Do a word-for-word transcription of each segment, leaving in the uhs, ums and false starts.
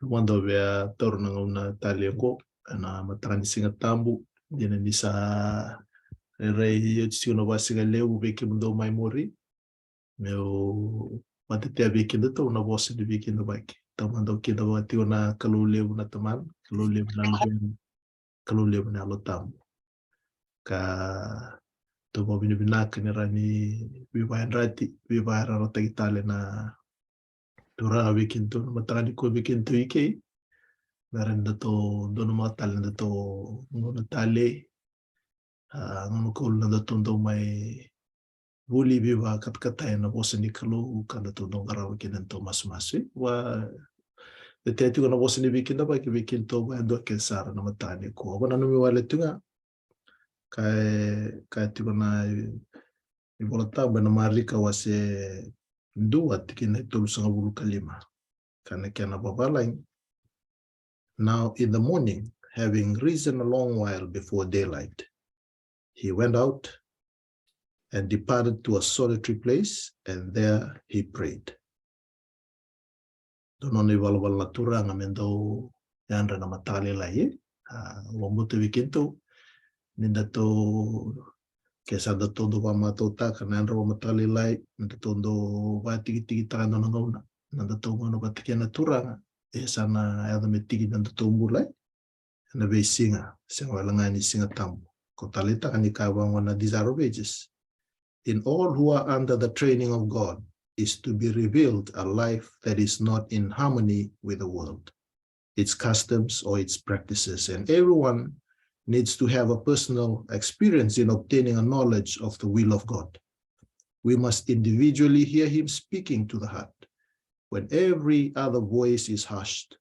Mada via taura na gauna tale oqo ena mataka ni Siga Tabu, dina ni sa rairai oti tiko na vakasigalevu vei kemudou mai muri. Meu vakatetea vei kedatou na vosa ni veikidavaki. Taumada au kidavaka tiko na Kalou levu na Tamana, Kalou levu na Luvena, Kalou levu na Yalo Tabu. Ka tou vakavinavinaka ni rawa ni veivakayadrati, veivakayarayarataki tale na Turaga vei kedatou na mataka nikua, vei kedatou i ke. Me rawa ni datou donumaka tale na datou gauna talei, a, gauna koula na datou dau mai vuli, veivakatakatai na vosa ni Kalou ka datou dau qarava kina na datou masumasu. Vakatetea tiko na vosa ni veikidavaki vei kedatou vakayadua kece sara na mataka nikua. Au nanumi wale tu ga ka e, ka e tiko na iVola Tabu ena Marika wase dua tikina e tolusagavulu ka lima. Ka na kena vavalagi: Now in the morning, having risen a long while before daylight, he went out and departed to a solitary place, and there he prayed. Dua nona ivalavala na Turaga me dau yadra na mataka lailai, e. A, au vakabauta vei kedatou ni datou, ke sa datou dau vakamatautaka na yadra vakamataka lailai, me datou dau vakatikitikitaka dua na gauna, na datou gauna vata kei na Turaga, e sa na yaco me tiki na datou bula, e. Ena veisiga, sega wale ga ni Siga Tabu. Ko taleitaka ni kaya vaqo na Desire of Ages: In all who are under the training of God is to be revealed a life that is not in harmony with the world, its customs or its practices, and everyone needs to have a personal experience in obtaining a knowledge of the will of God. We must individually hear him speaking to the heart. When every other voice is hushed,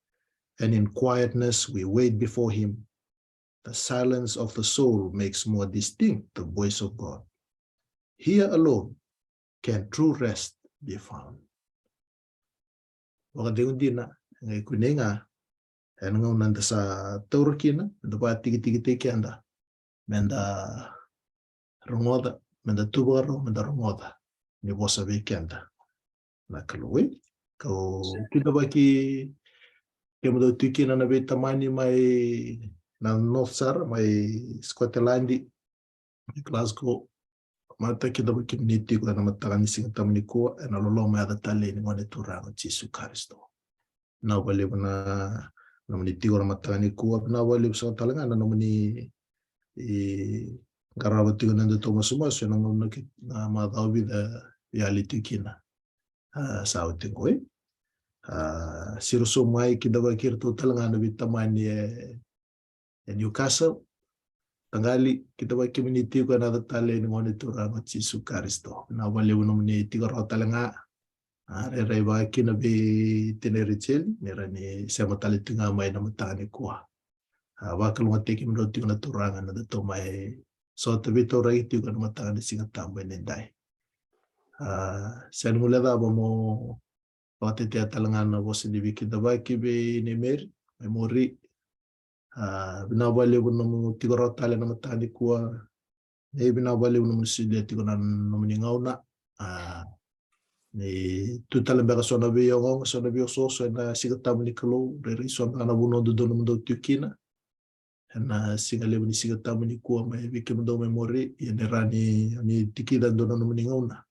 and in quietness we wait before him, the silence of the soul makes more distinct the voice of God. Here alone can true rest be found. Vakacegu dina, e qai kunei ga ena gauna eda sa taura kina, eda vakatikitikitaki keda me da rogoca, me da tu vakarau me da rogoca ni vosa vei keda na Kalou, e. Kau kidavaki kemudou tu kina na veitamani mai na North sara, mai Scotland, mai Glasgow. Mata kidavaki kemuni tiko ena mataka ni Siga Tabu nikua ena loloma yaca talei ni Gone Turaga o Jisu Karisito. Vinaka vakalevu na nomuni tiko na mataka nikua, vinaka vakalevu sara tale ga na nomuni qarava tiko na nodatou masumasu ena gauna ki, na macawa vica e yali tiko kina. A, sa oti qo, e. A, siro sobu mai, kidavaki iratou tale ga na veitamani e, e Newcastle. Taqali, kidavaki kemuni tiko ena yaca talei ni Gone Turaga o Jisu Karisito. Vinaka vakalevu nomuni tiko rawa tale ga. A, rairai vaka kina vei tinai Rejeli ni rawa ni sema tale tiko ga mai na mataka nikua. A, vakalougatataki kemudrau tiko na Turaga na nodatou mai sota veitauraki tiko ena mataka ni Siga Tabu edaidai. A, sega ni guilecava meu vakatetea tale ga na vosa ni veikidavaki vei nei Meri mai muri. A, vinaka vakalevu nomu tiko rawa tale na mataka nikua. Nei, vinaka vakalevu nomuni solia tiko na nomuni gauna. A, ni tu tale beka so na veiogaoga, so na veiosooso ena Siga Tabu ni Kalou, rairai so beka na vanua dodonu mo dou tu kina ena siga levu ni Siga Tabu nikua mai vei kemudou mai muri. Ia ni rawa ni, ni tikica dua na nomuni gauna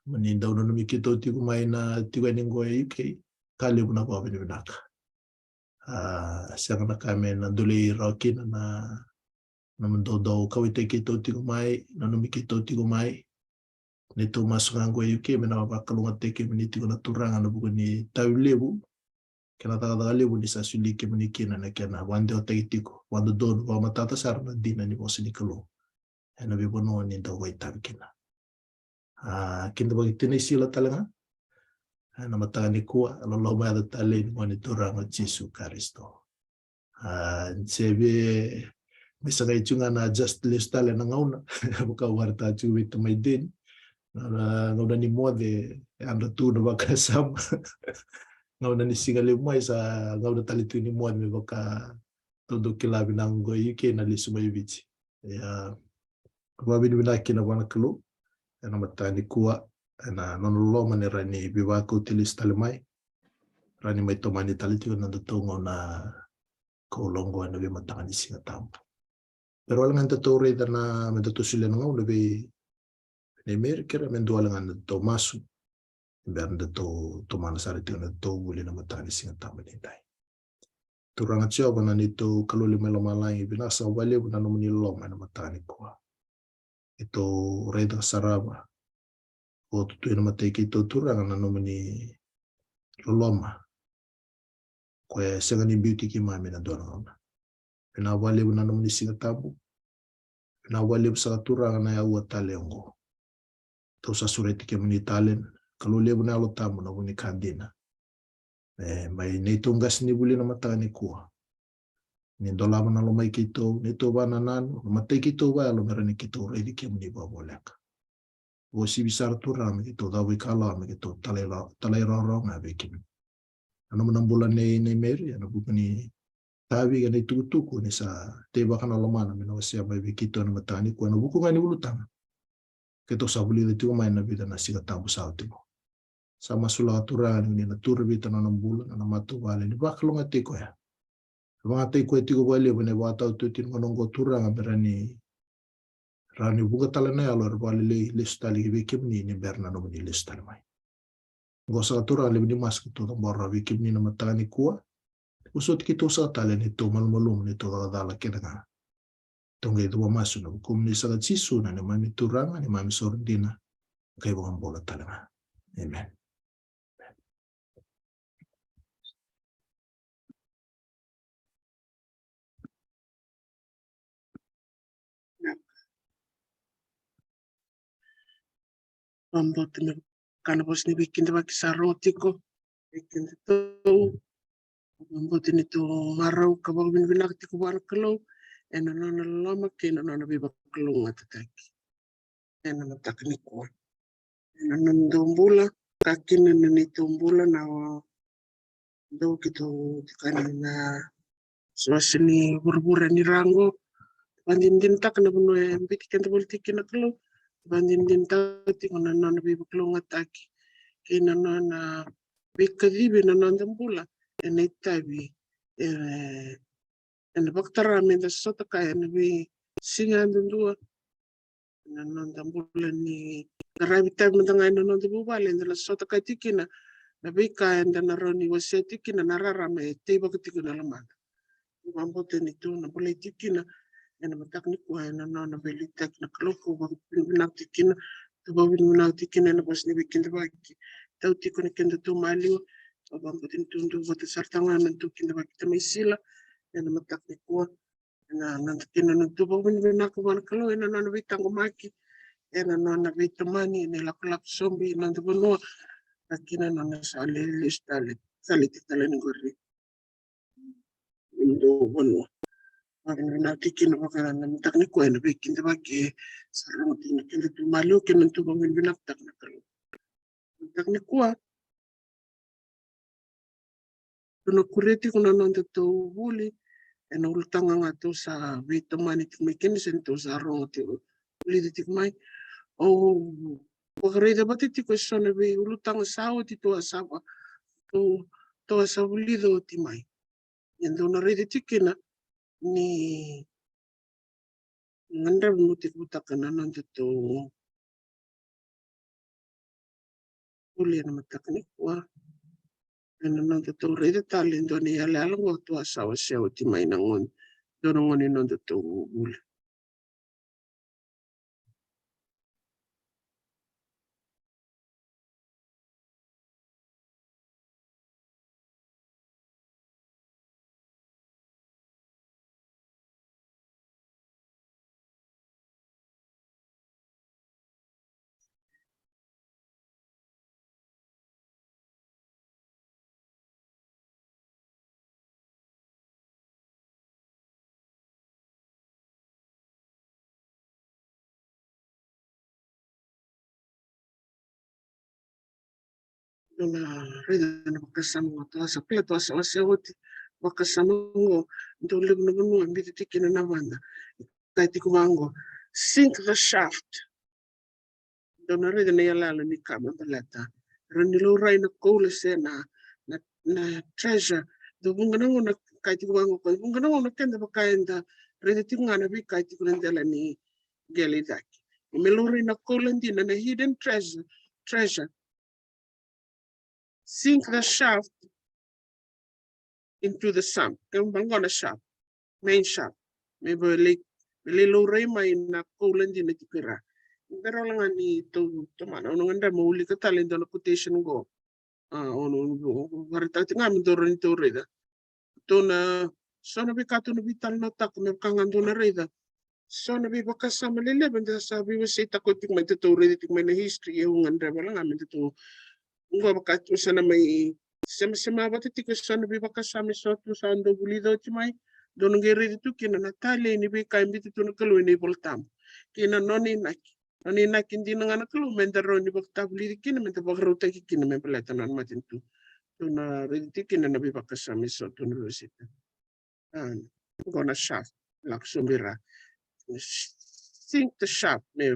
mo ni dau nanumi keitou tiko mai na tiko yani qo e U K, ka levu na vakavinavinaka. A, sega na ka me na dolei rawa kina na, na nomudou dau kauwaitaki keitou tiko mai, nanumi keitou tiko mai. Neitou masu ga qo e U K me na vakalougatataki kemuni tiko na Turaga ena vuku ni tavi levu kei na cakacaka levu ni sa soli kemuni kina, na kena vakadewataki tiko vakadodonu, vakamatata sara na dina ni vosa ni Kalou ena veivanua ni dau vakaitavi kina. A, kidavaki tinai Sila tale ga ena mataka nikua, loloma yaca talei ni Gone Turaga o Jisu Karisito. A, se via mai sagai tu ga na adjust lesu tale na gauna. Vaka au vakaraitaka tiko vei tamai Deni, na, na gauna ni moce e yadra tu na vakasama. Gauna ni siga levu mai sa gauna tale tu ni moce, me vaka tou dau kila vinaka qo e U K na lesu mai Viti. Ia, vakavinavinaka kina vua na Kalou ena mataka nikua, ena nona loloma ni rawa ni veivakauti lesu tale mai. rawa ni mai tomani tale tiko na nodatou gauna kauloa oqo ena veimataka ni Siga Tabu. Pero wale ga ni datou raica na, me datou solia na gauna vei nei Meri, kerea me dua wale ga ni datou masu. Bera ni datou tomana sara tiko na nodatou vuli ena mataka ni Siga Tabu edaidai. Turaga Jiova, na neitou Kalou mai lomalagi, vinaka saka vakalevu na nomuni loloma ena mataka nikua. Keitou raica ka sarava, o tutu ena matai keitou Turaga na nomuni loloma. Koya e sega ni biuti keimami ena dua na gauna. Vinaka vakalevu na nomuni Siga Tabu. Vinaka vakalevu saka Turaga na aua tale oqo. Tou sa sureti kemuni tale, Kalou levu na Yalo Tabu, na vu ni ka dina. E, mai neitou qasenivuli ena mataka nikua. Ni dolava na lomai keitou, neitou vakanananu, na matai keitou vakayalo me rawa ni keitou raici kemuni vakavoleka. Uasivi sara Turaga me keitou cavuikalawa, me keitou talai ra-, talairawarawa ga vei kemuni. Na nomuni bula nei, nei Meri, ena vuku ni tavi kei na itukutuku ni sa teivaka na lomana me na wasea mai vei keitou ena mataka nikua ena vuku ga ni ulutaga keitou sa vulica tiko mai ena vica na Siga Tabu sa oti qo. Sa masulaka Turaga ni na tura vei keitou na nona bula, na nona matavuvale, ni vakalougatataki koya. Vakalougatataki koya tiko vakalevu ena ivakataotioti ni gauna oqo Turaga, me rawa ni, rawa ni vuka tale na yalo, era vakalelei, lesu tale ki vei kemuni ni bera na nomuni lesu tale mai. Oqo saka Turaga, levu ni masu keitou cabora vei kemuni ena mataka nikua. Vosoti keitou saka tale ena neitou malumalumu, neitou cakacala kece ga. Tou qai cuva masu ena vukumuni saka Jisu, na neimami Turaga, neimami isoro dina, ka iVakabula tale ga. Amen. Vakabauta ni vaka na vosa ni veikidavaki sa rogo tiko vei kedatou. Vakabauta ni tou marau ka vakavinavinaka tiko vua na Kalou ena nona loloma kei na nona veivakalougatataki ena mataka nikua. Ena noda bula, ka kina na neitou bula, na dau keitou tiko ena wasewase ni vuravura ni ra qo. Vakadinadinataka na vanua e biuti keda voli tiko kina na Kalou. Vakadinadinataka tiko na nona veivakalougatataki kei na nona veikacivi ena noda bula, ena itavi, e, ena vakatara meda sota kaya ena veisiga yadudua. Na noda bula ni qaravi itavi mada ga ena noda vuvale, eda na sota kaya tiko kina na veika eda na rawa ni wasea tiko kina na rarama e teivaka tiko ena lomada. Vakabauta ni tou na bolei tiko kina ena mataka nikua ena nona veiliutaki na Kalou. Tou vakavinavinaka tiko kina, tou vakavinavinaka tiko kina ena vosa ni veikidavaki tau tiko na kedatou maliwa. Tou vakabauta ni tou duavata sara tale ga ena nodatou kidavaki Tamai Sila ena mataka nikua. Ena noda kena nodatou vakavinavinaka vua na Kalou ena nona veitaqomaki, ena nona veitomani, ena ilakolako sobu ena noda vanua, ka kina na nona sa lesu tale, sa lesu tale ni qori. Nodatou vanua. Vakavinavinaka tiko kina vaka na mataka nikua ena veikidavaki sa rogo tiko na kedatou maliwa kei na nodatou vakavinavinakataka na Kalou. Mataka nikua, tou na kuria tiko na nodatou vuli ena ulutaga ga tou sa veitomani tiko mai kina se tou sa rogo tiko, vulica tiko mai. Au vakaraica vata tiko eso na veiulutaga sa oti tou a sa va-, tou, tou a sa vulica oti mai. Ia dou na raica tiko kina ni gadreva meu tekivutaka na nodatou vuli ena mataka nikua. Ena nodatou raica tale e dua na iyaloyalo qo tou a sa wasea oti mai na gone, dua na gone ni nodatou vuli. Dou na raica na vakasama qo, tou a sa kila, tou a sa wasea oti vakasama qo, dau levu na vanua e biuti tiko kina na vada. Kaya tiko vaqo, sink the shaft. Dou na raica na iyaloyalo ni ka me baleta, rawa ni laurai na koula se na, na, na treasure. Dou vuqa na gauna kai tiko vaqo, kai vuqa na gauna keda vaka eda raica tiko ga na veika e tiko na dela ni qele i cake. Me laurai na koula dina, na hidden treasure, treasure. Sink the shaft into the sand. Ke vaqo na shaft, main shaft. Me vei lai, me lai laurai mai na koula dina tiko i ra. Bera wale ga ni tou tomana, au na gadreva meu wilika tale e dua na quotation qo. A, au na vakaraitaka tiko ga me dou rawa ni tou raica. Tou na, so na veika tou na veitalanoataka me vaka ga dou na raica. So na veivakasama lelevu eda sa veiwaseitaka tiko mai, tou raica tiko mai na history, e au gadreva wale ga me tou qo vaka tou sa na mai semasema vata tiko e so na veivakasama e so tou sa dau vulica oti mai. Dou na qai raica tu kina na talei ni veika e biuta tu na Kalou ena iVolatabu kei na nona inaki. Nona inaki dina ga na Kalou meda rawa ni vakatavulici kina, meda vakarautaki kina me baleta na nona matanitu. Tou na raica tiko kina na veivakasama e so tou na veiwaseitaka. A, qo na shaft, lako sobu i ra. Sink the shaft, me,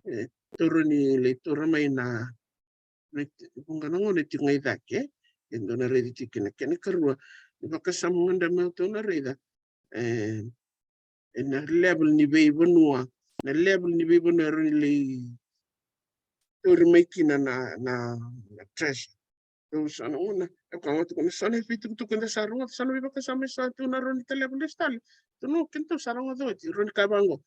e, tou rawa ni lai taura mai na, na vuqa na gauna e tiko ga i cake, e dua na raici tiko kina. Kena ikarua ni vakasama ga da me tou na raica, e, e na level ni veivanua, na level ni veivanua e rawa ni lai tauri mai kina na, na, na treasure. Tou sa na gauna, e ka ga tukuna so na veitukutuku eda sa rogoca, so na veivakasama e sa tou na rawa ni taleva lesu tale. Tou na kena tou sa rogoca oti, rawa ni ka vaqo.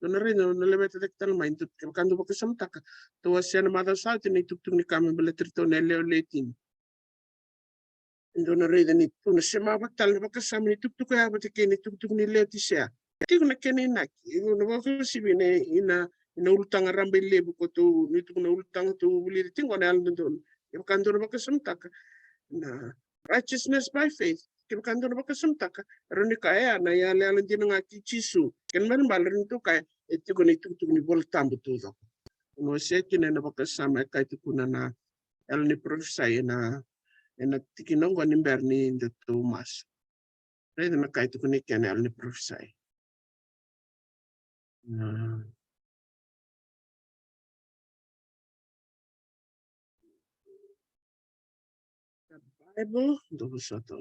Tou na raica, na laveta cake tale mai, tou kevaka dou vakasamataka. Tou wasea na macawa sa oti na itukutuku ni ka me baleta iratou na yalewa Leotini. Dou na raica ni tou na sema vata tale na vakasama ni tukutuku ya vata kei na itukutuku ni Leotisea. Tiko na kena inaki, io, na vakauasivi ina, ina, ina ulutaga rabailevu ko tou, ni tukuna ulutaga tou vulica tiko na yalododonu. Kevaka dou na vakasamataka na righteousness by faith, kevaka dou na vakasamataka, rawa ni kaya na yalayala dina ga kei Jisu. Kena ibalebale rawa ni tou kaya e tiko na itukutuku ni iVolatabu taucoko. Au na wasea kina ena vakasama e ka e tukuna na yalo ni parofisai ena, ena tikina oqo ni bera ni da tou masu. Raica na ka e tukuni kina na yalo ni parofisai. Na, na Bible, dou sa tou.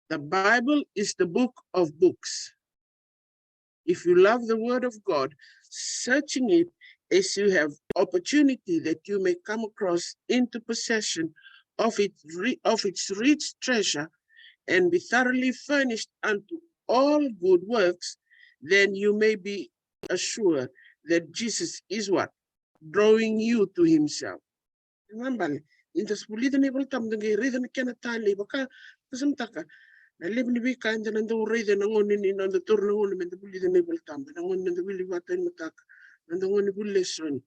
The Bible is the book of books. If you love the word of God, searching it as you have opportunity that you may come across into possession of its, ri- of its rich treasure and be thoroughly furnished unto all good works, then you may be assured that Jesus is what? Drawing you to himself. Kena ibalebale, ni da sa vulica na iVolatabu da qai raica na kena talei, vaka, vakasamataka na levu ni veika eda na dau raica ena gauna ni noda taura na gauna meda vulica na iVolatabu, ena gauna meda wili vata ena mataka, noda gauna ni vuli lesoni.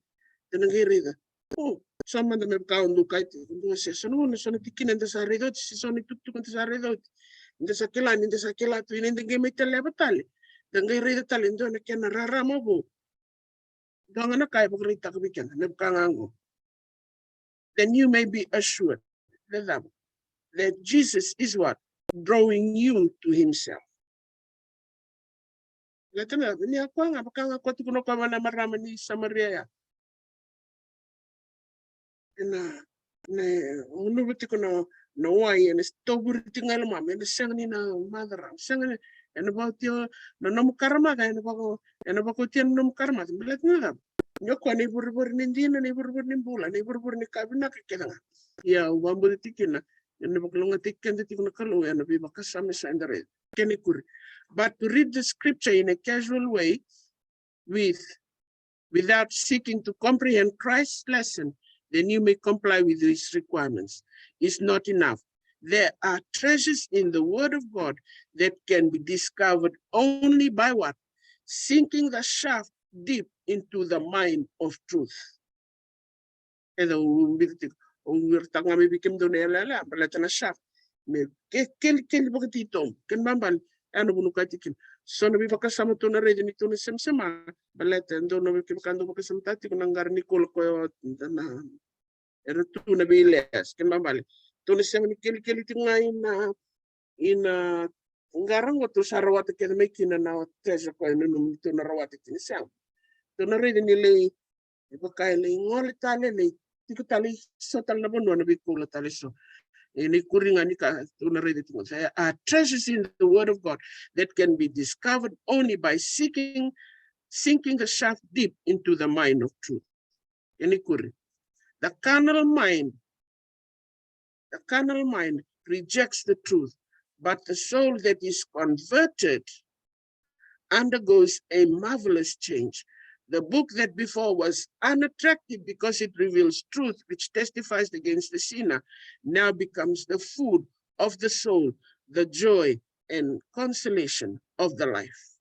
Da na qai raica, o, sa mada me vaka au dau kaya tiko, dou wasea, so na gauna, so na tikina eda sa raica oti, se so na itukutuku eda sa raica oti, eda sa kila ni da sa kila tu, ia ni da qai mai taleva tale, da qai raica tale e dua na kena rarama vou. Dua ga na ka e vakaraitaka vei keda, me vaka ga oqo. Then you may be assured, na cava? That Jesus is what? Drawing you to himself. Baleta na, ni a koya ga, vaka ga koya tukuna o koya vua na marama ni Samaria ya. Ena, na, gunuva tiko na, na wai, ena tovuri tiko ga e lomamu, ena sega ni na macarau, sega ni, ena vakaotia na nomu karamaca, ena vaka, ena vakaotia na nomu karamaca. Baleta na cava? Ni o koya na ivurevure ni dina, na ivurevure ni bula, na ivurevure ni ka vinaka kece ga. Ia, au vakabauta tiko kina, ena vakalougatataki keda tiko na Kalou ena veivakasama sa eda raica. Kena ikuri. But to read the scripture in a casual way, with, without seeking to comprehend Christ's lesson, then you may comply with his requirements. It's not enough. There are treasures in the Word of God that can be discovered only by what? Sinking the shaft deep into the mine of truth. Eda, au biuta tiko, au biuta tiko ga mai vei kemudou na yalayala, baleta na shaft me ke, kelikeli vakatitobu. Kena ibalebale, e na vuna au kaya tiko kina, so na veivakasama tou na raica ni tou na semasema, baleta e dua na vei kemudou vakasamataka tiko na qara ni koula koya, na, era tu na veiles. Kena ibalebale, Tou na sega ni kelikeli tiko ga ina, ina qara qo tou sa rawata kece mai kina na treasure ko e nanumi tou na rawata kina, sega. Tou na raica ni lai, e vaka e lai gole tale, lai tiko tale i so tale na vanua na veikoula tale so. E na ikuri ga ni ka tou na raica tiko, there are treasures in the word of God that can be discovered only by seeking, sinking the shaft deep into the mine of truth. E na ikuri. The carnal mind, the carnal mind rejects the truth, but the soul that is converted undergoes a marvelous change. The book that before was unattractive because it reveals truth which testifies against the sinner now becomes the food of the soul, the joy and consolation of the life.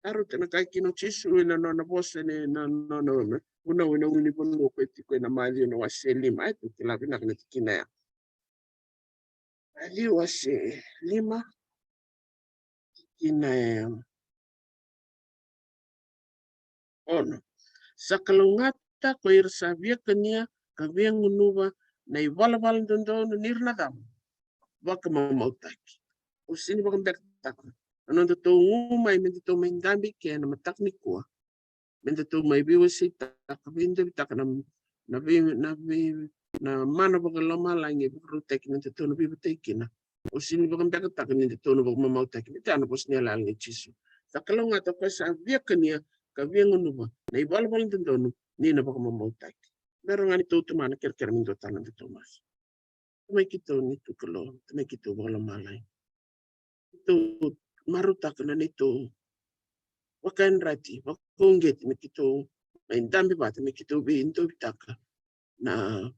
Taruta na kai kina o Jisu ena nona vosa, ena nona vunau ena ulunivanua ko e tiko ena Maciu na wase lima, e tou kila vinaka na tikina ya. Maciu wase lima, tikina e ono. Sa kalougata ko ira sa via kania ka via gunuva na ivalavala dodonu ni ra na cava? Vakamamautaki. Au sini vakabekataka na nodatou gu mai me datou mai dabe ke ena mataka nikua, me datou mai veiwaseitaka, veidavitaka na, na vei, na vei, na mana vakalomalagi e vakarautaki me datou na veivatai kina. Au sini vakabekataka ni datou na vakamamautaki, me tana vosa ni yalayala nei Jisu. Sa kalougata ko sa via kania ka via gunuva na ivalavala dodonu ni na vakamamautaki. Bera ga ni tou tomana, kerekere me dua tale na datou masu. Tamai keitou ni tu Kalou, Tamai keitou vakalomalagi. Keitou marautaka na neitou vakayadrati, vakauqeti me keitou mai dabe vata, me keitou veidavitaka na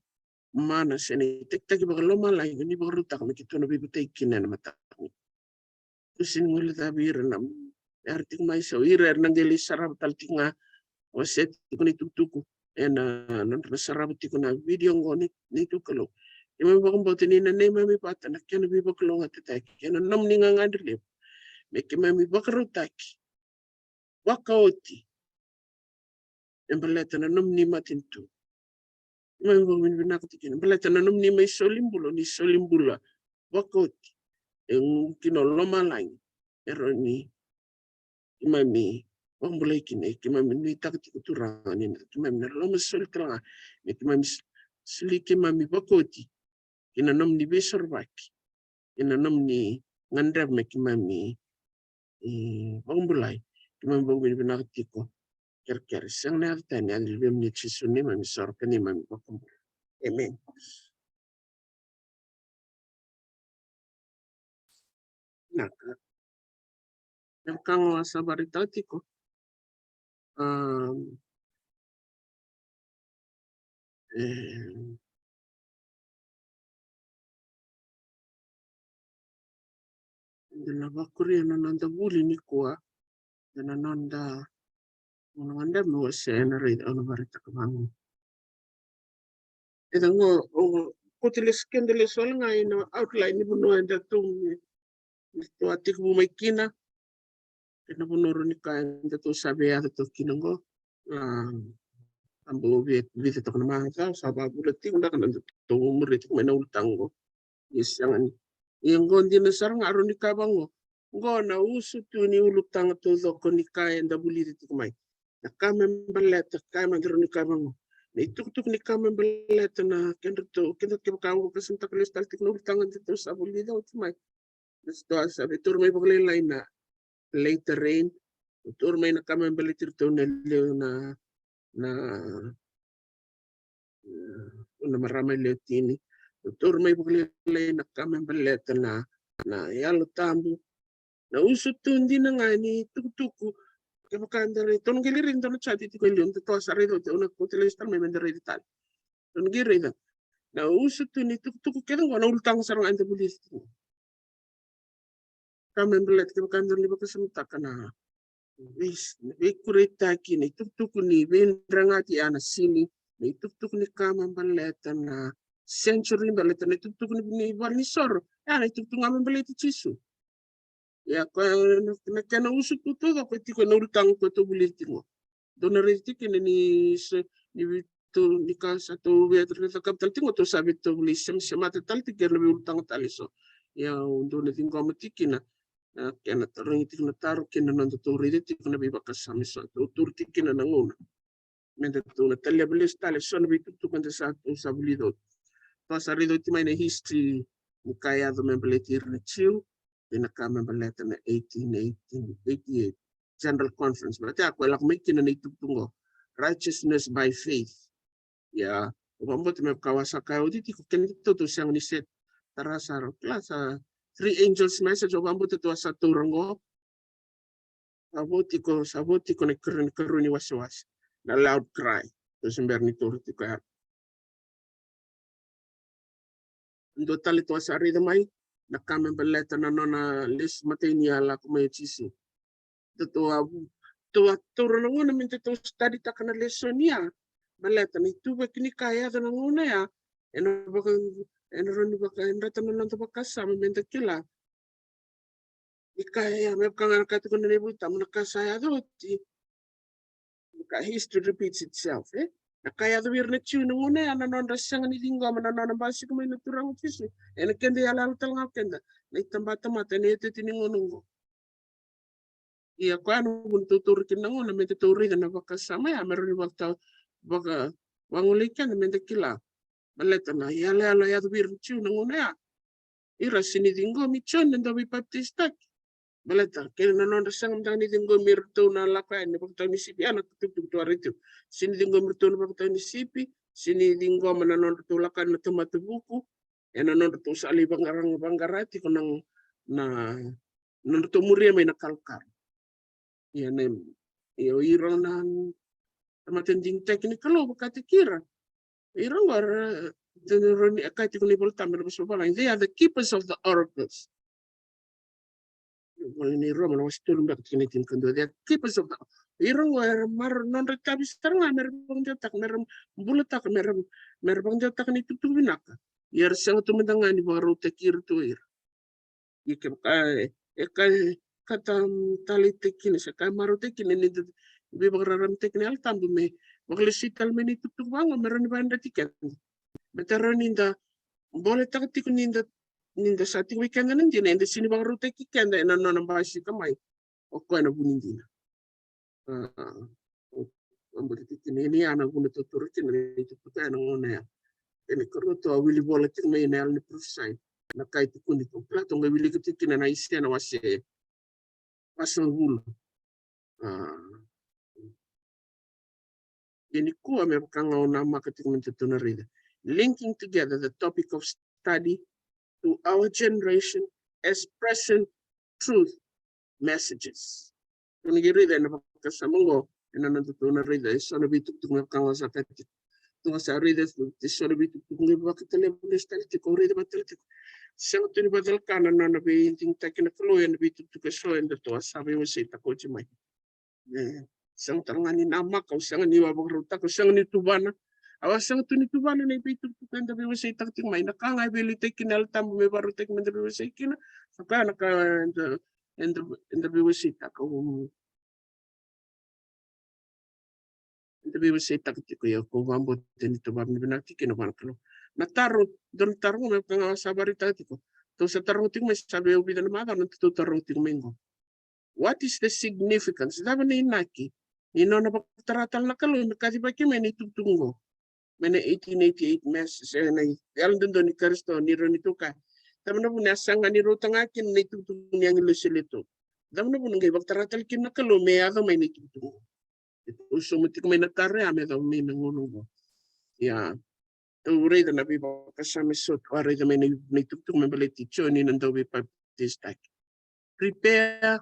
mana se na itakitaki vakalomalagi ni vakarautaka me keitou na veivatai kina ena mataka. Tou sini guilecavi ira na era tiko mai, so ira era na qai lai sarava tale tiko ga, wasea tiko na itukutuku ena nodra na sarava tiko na vidio oqo ni, ni tu Kalou. Keimami vakabauta ni na neimami vata na kena veivakalougatataki ena nomuni gagadre levu, me keimami vakarautaki vakaoti me baleta na nomuni matanitu. Keimami vakavinavinakataki kina baleta na nomuni mai soli bula, ni soli bula vakaoti e gu kina o lomalagi, e rawa ni keimami vakabulai kina, e keimami nuitaka tiko Turaga ni na keimami na loma soli tale ga, me keimami s-, soli keimami vakaoti kina nomuni veisorovaki, kina nomuni gadreva me keimami, e, vakabulai. Keimami vakavinavinaka tiko. Kerekere sega na yaca tani, yaca i luvemuni o Jisu neimami isoro ka neimami vakabula. Emeni. Vinaka. Na ka ga au sa vakaraitaka tiko. Am, e, da na vakuria na noda vuli nikua, da na noda, na noda me wasea na raica, au na vakaraitaka vaqo. E da qo, o, koti lesu keda lesu wale ga ina outline ni vanua eda tou, eda tou a tekivu mai kina. Kei na vanua rau ni ka eda tou sa veiyaca toka kina qo. A, a bau vei, vica toka na macawa sa vakavula tiko beka na tou muria tiko mai na ulutaga qo. Ia sega ni, ia qo dina sara ga rau ni ka vaqo. Qo na usutu ni ulutaga taucoko ni ka eda vulica tiko mai. Na ka me baleta, ka me dra ni ka vaqo. Na itukutuku ni ka me baleta na kedratou, keda kevaka au vakasamataka lesu tale tiko na ulutaga eda tou sa vulica oti mai. Na sitoa sa vei taura mai vakalailai na latter rain. Taura mai na ka me baleti iratou na lewe na, na, na marama e lewe tini. Taura mai vakalailai na ka me baleta na, na Yalo Tabu. Na usutu dina ga ni tukutuku. Kevaka da raica, tou na qai lai raica dua na chart tiko e liu, da tou sa raica oti, au na kauta lesu tale mai me da raica tale. Tou na qai raica na usutu ni tukutuku kece qo na ulutaga sara ga eda vulica tiko. Ka me baleta, kevaka da lai vakasamataka na vei, veikureitaki, na itukutuku ni veidragati, a na sili, na itukutuku ni ka me baleta na century, baleta na itukutuku ni, ni valenisoro, a na itukutuku ga me baleti Jisu. Ia ko na, na kena usutu taucoko e tiko ena ulutaga ko tou vulica tiko. Dou na raica tiko kina ni se, ni vei, tou, ni ka sa tou via cakava tale tiko, tou sa via tou vuli semasemata tale tiko kei na veiulutaga tale eso. Ia au dou na ciqoma tiko kina na kena tarogi tiko na taro kei na noda tou raica tiko na veivakasama eso. Tou turu tiko kina na gauna me da tou na talevi lesu tale eso na veitukutuku eda sa tou sa vulica oti. Tou sa raica oti mai na history ni ka e yaco me baleti ira na Jiu, kei na ka me baleta na eighteen eighteen eighty-eight General Conference. Baleta ya koya e lako mai kina na itukutuku qo, righteousness by faith. Ia au vakabauta me vaka au sa kaya oti tiko, kena tou tou sega ni set tara sara, kila sa three angels message, au vakabauta tou a sa taura qo. Sa vo tiko, sa vo tiko na ikarua, na ikarua ni wasewase, na loud cry. Tou se bera ni taura tiko ya. Dua tale tou a sa raica mai na ka me baleta na nona lesu matai ni a lako mai o Jisu. Tou a, tou a taura na gauna me da tou study taka na lesoni ya. Baleta na ituvaki ni ka e yaco na gauna ya, ena vaka, ena rawa ni vakayadrata na noda vakasama me da kila ni ka ya, me vaka ga na ka tukuna na iVolatabu, na ka sa yaco oti. Na ka, history repeats itself, e? Na ka yaco vei ira na Jiu na gauna ya, na nodra sega ni ciqoma na nona basika mai na Turaga o Jisu. Ena keda iyaloyalo tale ga o keda na itabatamata ena iotioti ni gauna oqo. Ia koya na vuna tou taura kina na gauna me da tou raica na vakasama ya, me rawa ni vakatau, vaka, vagolei keda me da kila. Baleta na iyaloyalo e yaco vei ira na Jiu na gauna ya. Ira sega ni ciqomi Joni na dauveipapitaisotaki. Baleta kei na nodra sega mada ga ni ciqomi iratou na lako yani na vakatau ni sipi, ya na tukutuku tou a raica tiko. Sega ni ciqomi iratou na vakatau ni sipi, sega ni ciqoma na nodratou lako yani na tamata vuku, ena nodratou sa lai vaqara, vaqara tiko na, na nodratou muria mai na kalokalo. Ia na, ia o ira na tamata digitaki ni Kalou vakataki ira. Ira qo era, e kaya tiko na iVolatabu, era vosa vavalagi, they are the keepers of the oracles. Vola ni Roma na wase tolu beka tikina e tinikadua, they are keepers of the, ira qo era marau, nodra itavi sara ga mera vakadewataka, mera bulataka, mera, mera vakadewataka na itukutuku vinaka. Ia era sega tu mada ga ni vakarautaki iratou o ira. Ia kevaka e, e ka, ka taleitaki kina se ka marautaki kina ni da veivakararamataki na Yalo Tabu me vakalesui tale mai na itukutuku vaqo me rawa ni vakayadrati keda. Me da rawa ni da boletaka tiko ni da, ni da sa tiko vei keda na dina, eda sega ni vakarautaki keda ena nona basika mai o koya na vu ni dina. A, au, au bau tiki ni, ni ya na vuna tou taura kina na itukutuku ena gauna ya. Kena ikarua tou a wili vola tiko mai na yalo ni parofisai, na ka e tukuni tiko. Kila tou qai wilika tiko kina na Aisea na wase, wase vasagavulu. A, ia nikua me vaka ga au namaka tiko me tou na raica. Linking together the topic of study to our generation as present truth messages. Tou na qai raica ena vakasama oqo, ena noda tou na raica eso na veitukutuku me vaka ga au sa kaya tiko. Tou sa raica eso na veitukutuku qai vakatalevu lesu tale tiko, au raica vakatale tiko. Sega tu ni vakacalaka na nona veidigitaki na Kalou ena veitukutuku eso eda tou a sa veiwaseitaka oti mai. E, sega tale ga ni namaka, au sega ni vakarautaka, au sega ni tuvana. Au a sega tu ni tuvana na veitukutuku eda veiwaseitaka tiko mai. Na ka ga e veiliutaki kina na Yalo Tabu me vakarautaki me da veiwasei kina, sa koya na ka eda, eda, eda veiwaseitaka. Eda veiwaseitaka tiko, ia au vakabauta ni tou vakavinavinaka tiko kina vua na Kalou. Na taro, dua na taro qo me vaka ga au sa vakaraitaka tiko. Tou sa taroga tiko mai, sa vei au vica na macawa na tou taroga tiko mai qo. What is the significance? Cava na inaki ni nona vakatara tale na Kalou me kacivaki mai na itukutuku qo? Mai na eighteen eighty-eight mass, se na Yalododonu ni Karisito, ni rau ni tuka. Cava na vuna e sega ni rauta ga kina na itukutuku ni agilosi e lewe tolu? Cava na vuna qai vakatara tale kina na Kalou me yaco mai na itukutuku qo? E tou sauma tiko mai na taro ya me yaco mai na gauna qo. Ia, tou raica na veivakasama eso, tou a raica mai na, na itukutuku me baleti Joni na dauveipapitaisotaki. Prepare,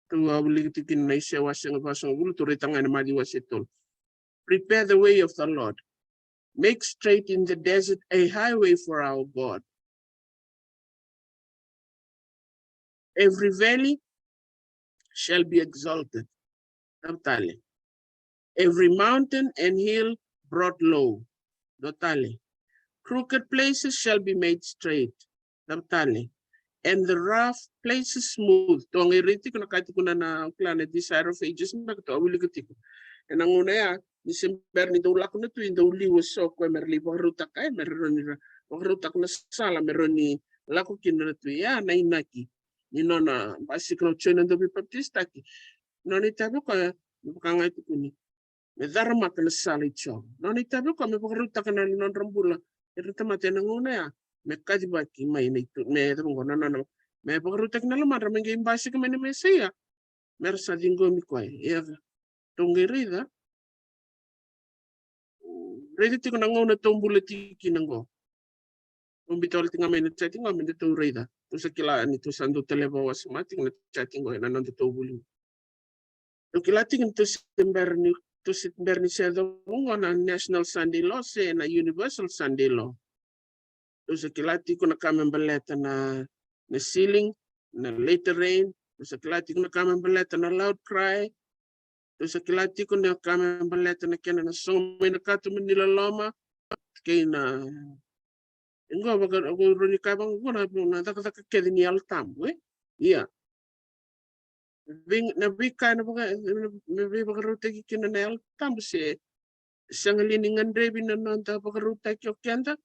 tou a wilika tiko kina na Aisea wase vasagavulu, tou raica ga ena Maciu wase tolu. Prepare the way of the Lord. Make straight in the desert a highway for our God. Every valley shall be exalted. Dua tale. Every mountain and hill brought low. Dua tale. Crooked places shall be made straight. Dua tale. And the rough places smooth. Tou qai raica tiko na ka e tukuna na, kila, na Desire of Ages, beka tou a wilika tiko. Ena gauna ya, ni se bera ni dau lako na tui, dau liu eso o koya me ra lai vakarautaka, e, me ra rawa ni ra vakarautaka na sala me rawa ni lako kina na tui. Ia na inaki ni nona basika na Joni na Dauveipapitaisotaki. Nona itavi o koya, me vaka ga e tukuni, me caramaka na sala i Jiova. Nona itavi o koya me vakarautaka na nodra bula era tamata ena gauna ya, me kacivaki mai na itu, me cava qo na nona, me vakarautaki na lomadra me qai basika mai na Mesaia, me ra sa ciqomi koya. Ia, tou qai raica, raica tiko na gauna tou bula tiko kina qo. Au biuta wale tiko ga mai na chart qo me datou raica. Tou sa kila ni tou sa dau taleva wasoma tiko na chart qo ena nodatou vuli. Tou kila tiko ni tou se bera ni, tou se bera ni se yacova qo na National Sunday Law se na Universal Sunday Law. Tou sa kila tiko na ka me baleta na, na sealing, na latter rain. Tou sa kila tiko na ka me baleta na loud cry. Tou sa kila tiko na ka me baleta na kena na sogo mai na katuba ni loloma kei na, e qo vaka, qo rawa ni kaya vaka qo na, na cakacaka kece ni Yalo Tabu, e? Ia. Vei, na veika ena vaka, na, na veivakarautaki kina na Yalo Tabu se sega li ni gadrevi na noda vakarautaki o keda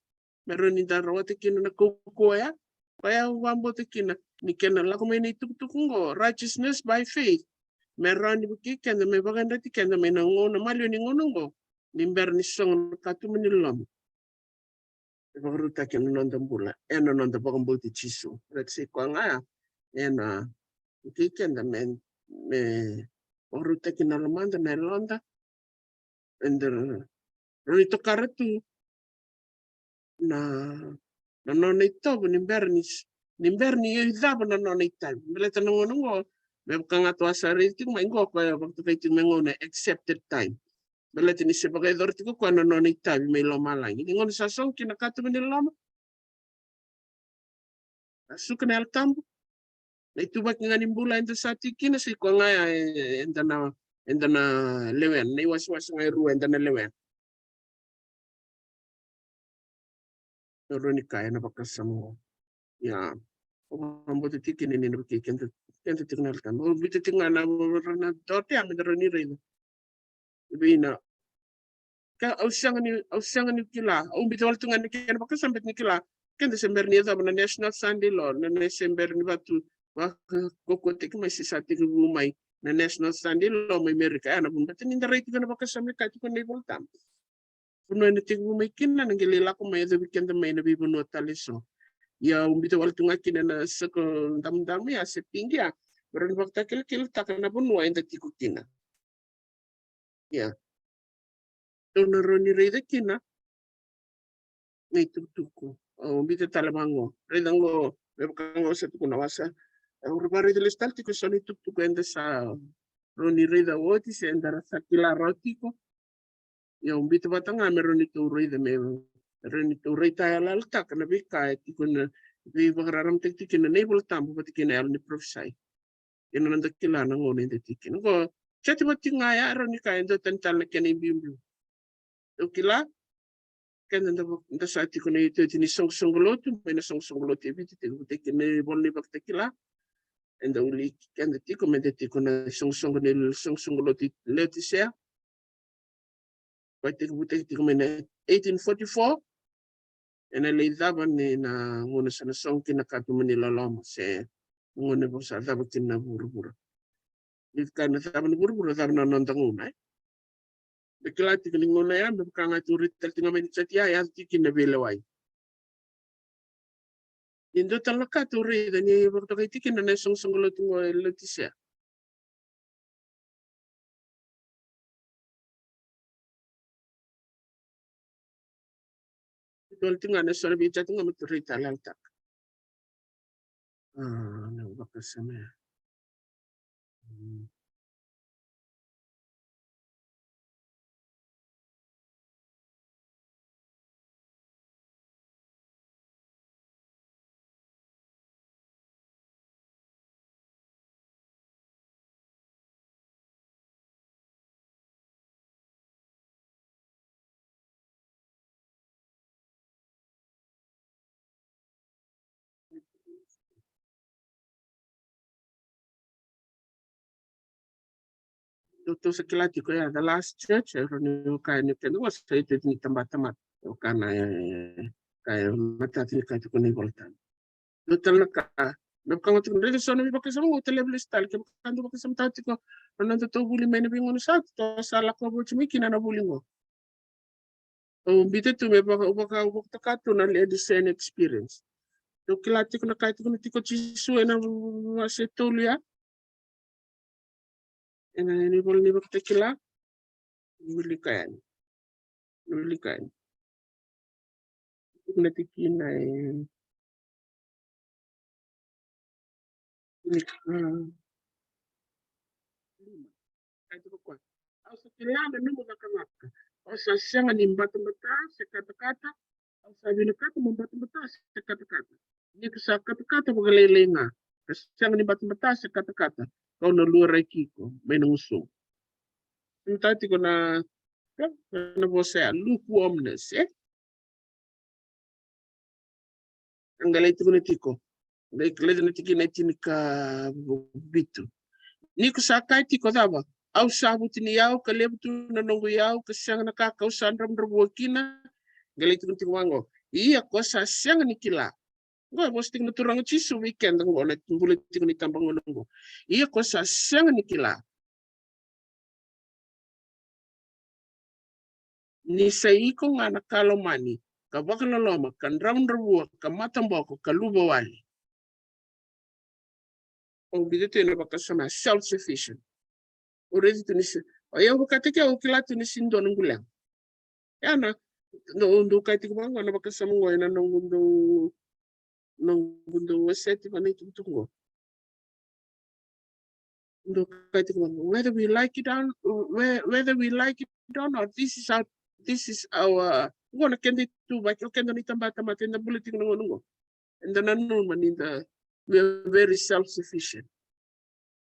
me rawa ni da rawata kina na kaukauwa ya. Koya au vakabauta kina ni kena lako mai na itukutuku qo, righteousness by faith, me rawa ni vukei keda me vakayadrati keda mai na gauna maliwa ni gauna qo, ni bera ni sogo na katuba ni loloma. E vakarautaki ena noda bula ena noda vakabauti Jisu. Raica, sai koya ga ya ena vukei keda me, me vakarautaki na lomada, na yaloda, eda rawa ni tokara tu na, na nona itovo ni bera ni, ni bera ni cava na nona itavi. Baleta na gauna qo, me vaka ga tou a sa raica tiko mai qo, koya vakatokai tiko me gauna accepted time. Baleta ni se vakayacora tiko koya na nona itavi mai lomalagi. Ni gauna sa sogo kina na katuba ni loloma, a suka na Yalo Tabu, na ituvaki ga ni bula eda sa tiko kina, sai koya ga ya, e, eda na, eda na lewena, na iwasewase ga e rua eda na lewena. Na rua ni ka ena vakasama qo. Ia, au vakabauta tiko kina ni na vukei keda, keda tiko na Yalo Tabu. Au biuta tiko ga na, na dot ya me da rawa ni raica. Vei na ka au sega ni, au sega ni kila. Au biuta wale tu ga na kena vakasama baleta ni kila, keda se bera ni yacova na National Sunday Law, na, na se bera ni vatu vakaukauwataki mai se sa tekivu mai na National Sunday Law mai Merika. Ia na vuna baleta ni da rai tiko na vakasama e kaya tiko na iVolatabu. Vanua ena tekivu mai kina, na qai lai lako mai, yacovi keda mai na veivanua tale eso. Ia au biuta wale tu ga kina na circle damudamu ya se pink ya, me rawa ni vakatakilakilataka na vanua eda tiko kina. Ia, tou na rawa ni raica kina na itukutuku. Au biuta tale vaqo, raica qo, me vaka qo sa tukuna, au sa, au vakaraica lesu tale tiko eso na itukutuku eda sa rawa ni raica oti se eda sa kila rawa tiko. Ia au biuta vata ga me rawa ni tou raica, me rawa ni tou raitayaloyalotaka na veika e tiko na, veivakararamataki tiko kina na iVolatabu vata kei na yalo ni parofisai. Ena noda kila na gauna eda tiko kina. Qo, chart vata tiko ga ya, rawa ni kaya e dua tani tale na kena ibiubiu. Au kila, keda da, da sa tiko na iotioti ni soqosoqo lotu, mai na soqosoqo lotu e Viti, tekivutaki na ivola ni Vakatakila. Eda wiliki keda tiko, meda tiko na soqosoqo ni, soqosoqo lotu i Leotisea. Koya tekivutaki tiko mai na eighteen forty-four. Ena lai cava ni na gauna sa na sogo kina na katuba ni loloma se gauna vo sa cava kina na vuravura. Ni ka na cava na vuravura, cava na noda gauna, e? Da kila tiko ni gauna ya, me vaka ga tou raica tale tiko ga mai na chart ya, yaco tiko kina na veilewai. Ia dua tale na ka tou raica ni vakatokai tiko kina na isoqosoqo lotu qo e Leotisea. Dua tale tiko ga na so na vei chart ga me tou raitayaloyalotaka. A, na vakasama ya. Mm. Dou, dou sa kila tiko ya, the last church, e rawa ni vaka ni keda qo sa itavi ni tabatamata. Vaka na, e, ka e matata ni ka tiko na iVolatabu. Dua tale na ka, me vaka ga tiko na raica so na veivakasama qo, tale lesu tale, kevaka dou vakasamataka tiko na noda tou vuli mai na veigauna sa oti, tou sa lako oti mai kina na vuli qo. Au biuta tu me vaka, vaka, vakatoka tu na Laodicean experience. Dou kila tiko na ka e tukuna tiko o Jisu ena wase tolu ya. Ena, ena ivola ni Vakatakila. Wilika yani. Wilika yani. Tiko na tikina e, tikina, mm, lima. Ka tukuna o koya, au sa kila na nomu cakacaka. O sa sega ni batabata se katakata. Au sa vinakata mo batabata se katakata. Ni ko sa katakata vakalailai ga, ka sega ni batabata se katakata, kau na luaraki iko mai na gusuqu. Sa matata tiko na, na vosa ya, lukewarmness, e? Qai lai tukuna tiko, qai lai na tikina e tinikavitu. Ni ko sa kaya tiko cava? Au sa vutuniyau, ka levu tu na noqu iyau, ka sega na ka kau sa dravudravua kina. Qai lai tukuna tiko vaqo, ia ko sa sega ni kila. Qo e vosa tiko na Turaga o Jisu vei keda qo na bula tiko ni tabagauna qo. Ia ko sa sega ni kila ni sa iko ga na ka lomani, ka vakaloloma, ka dravudravua, ka mataboko, ka luvawale. Au biuta tu ena vakasama self sufficient. Au raica tu ni se, o yau vakataki au, au kila tu ni se dua na noqu leqa. Ya na, dou, dou kaya tiko vaqo na vakasama qo ena noqu dau, noqu dau wasea tiko na itukutuku qo. Dou kaya tiko vaqo, whether we like it or, whe-, whether we like it or not, this is our, this is our, qo na keda ituvaki, o keda na itabatamata eda bula tiko na gauna qo. Eda nanuma ni da, we are very self sufficient.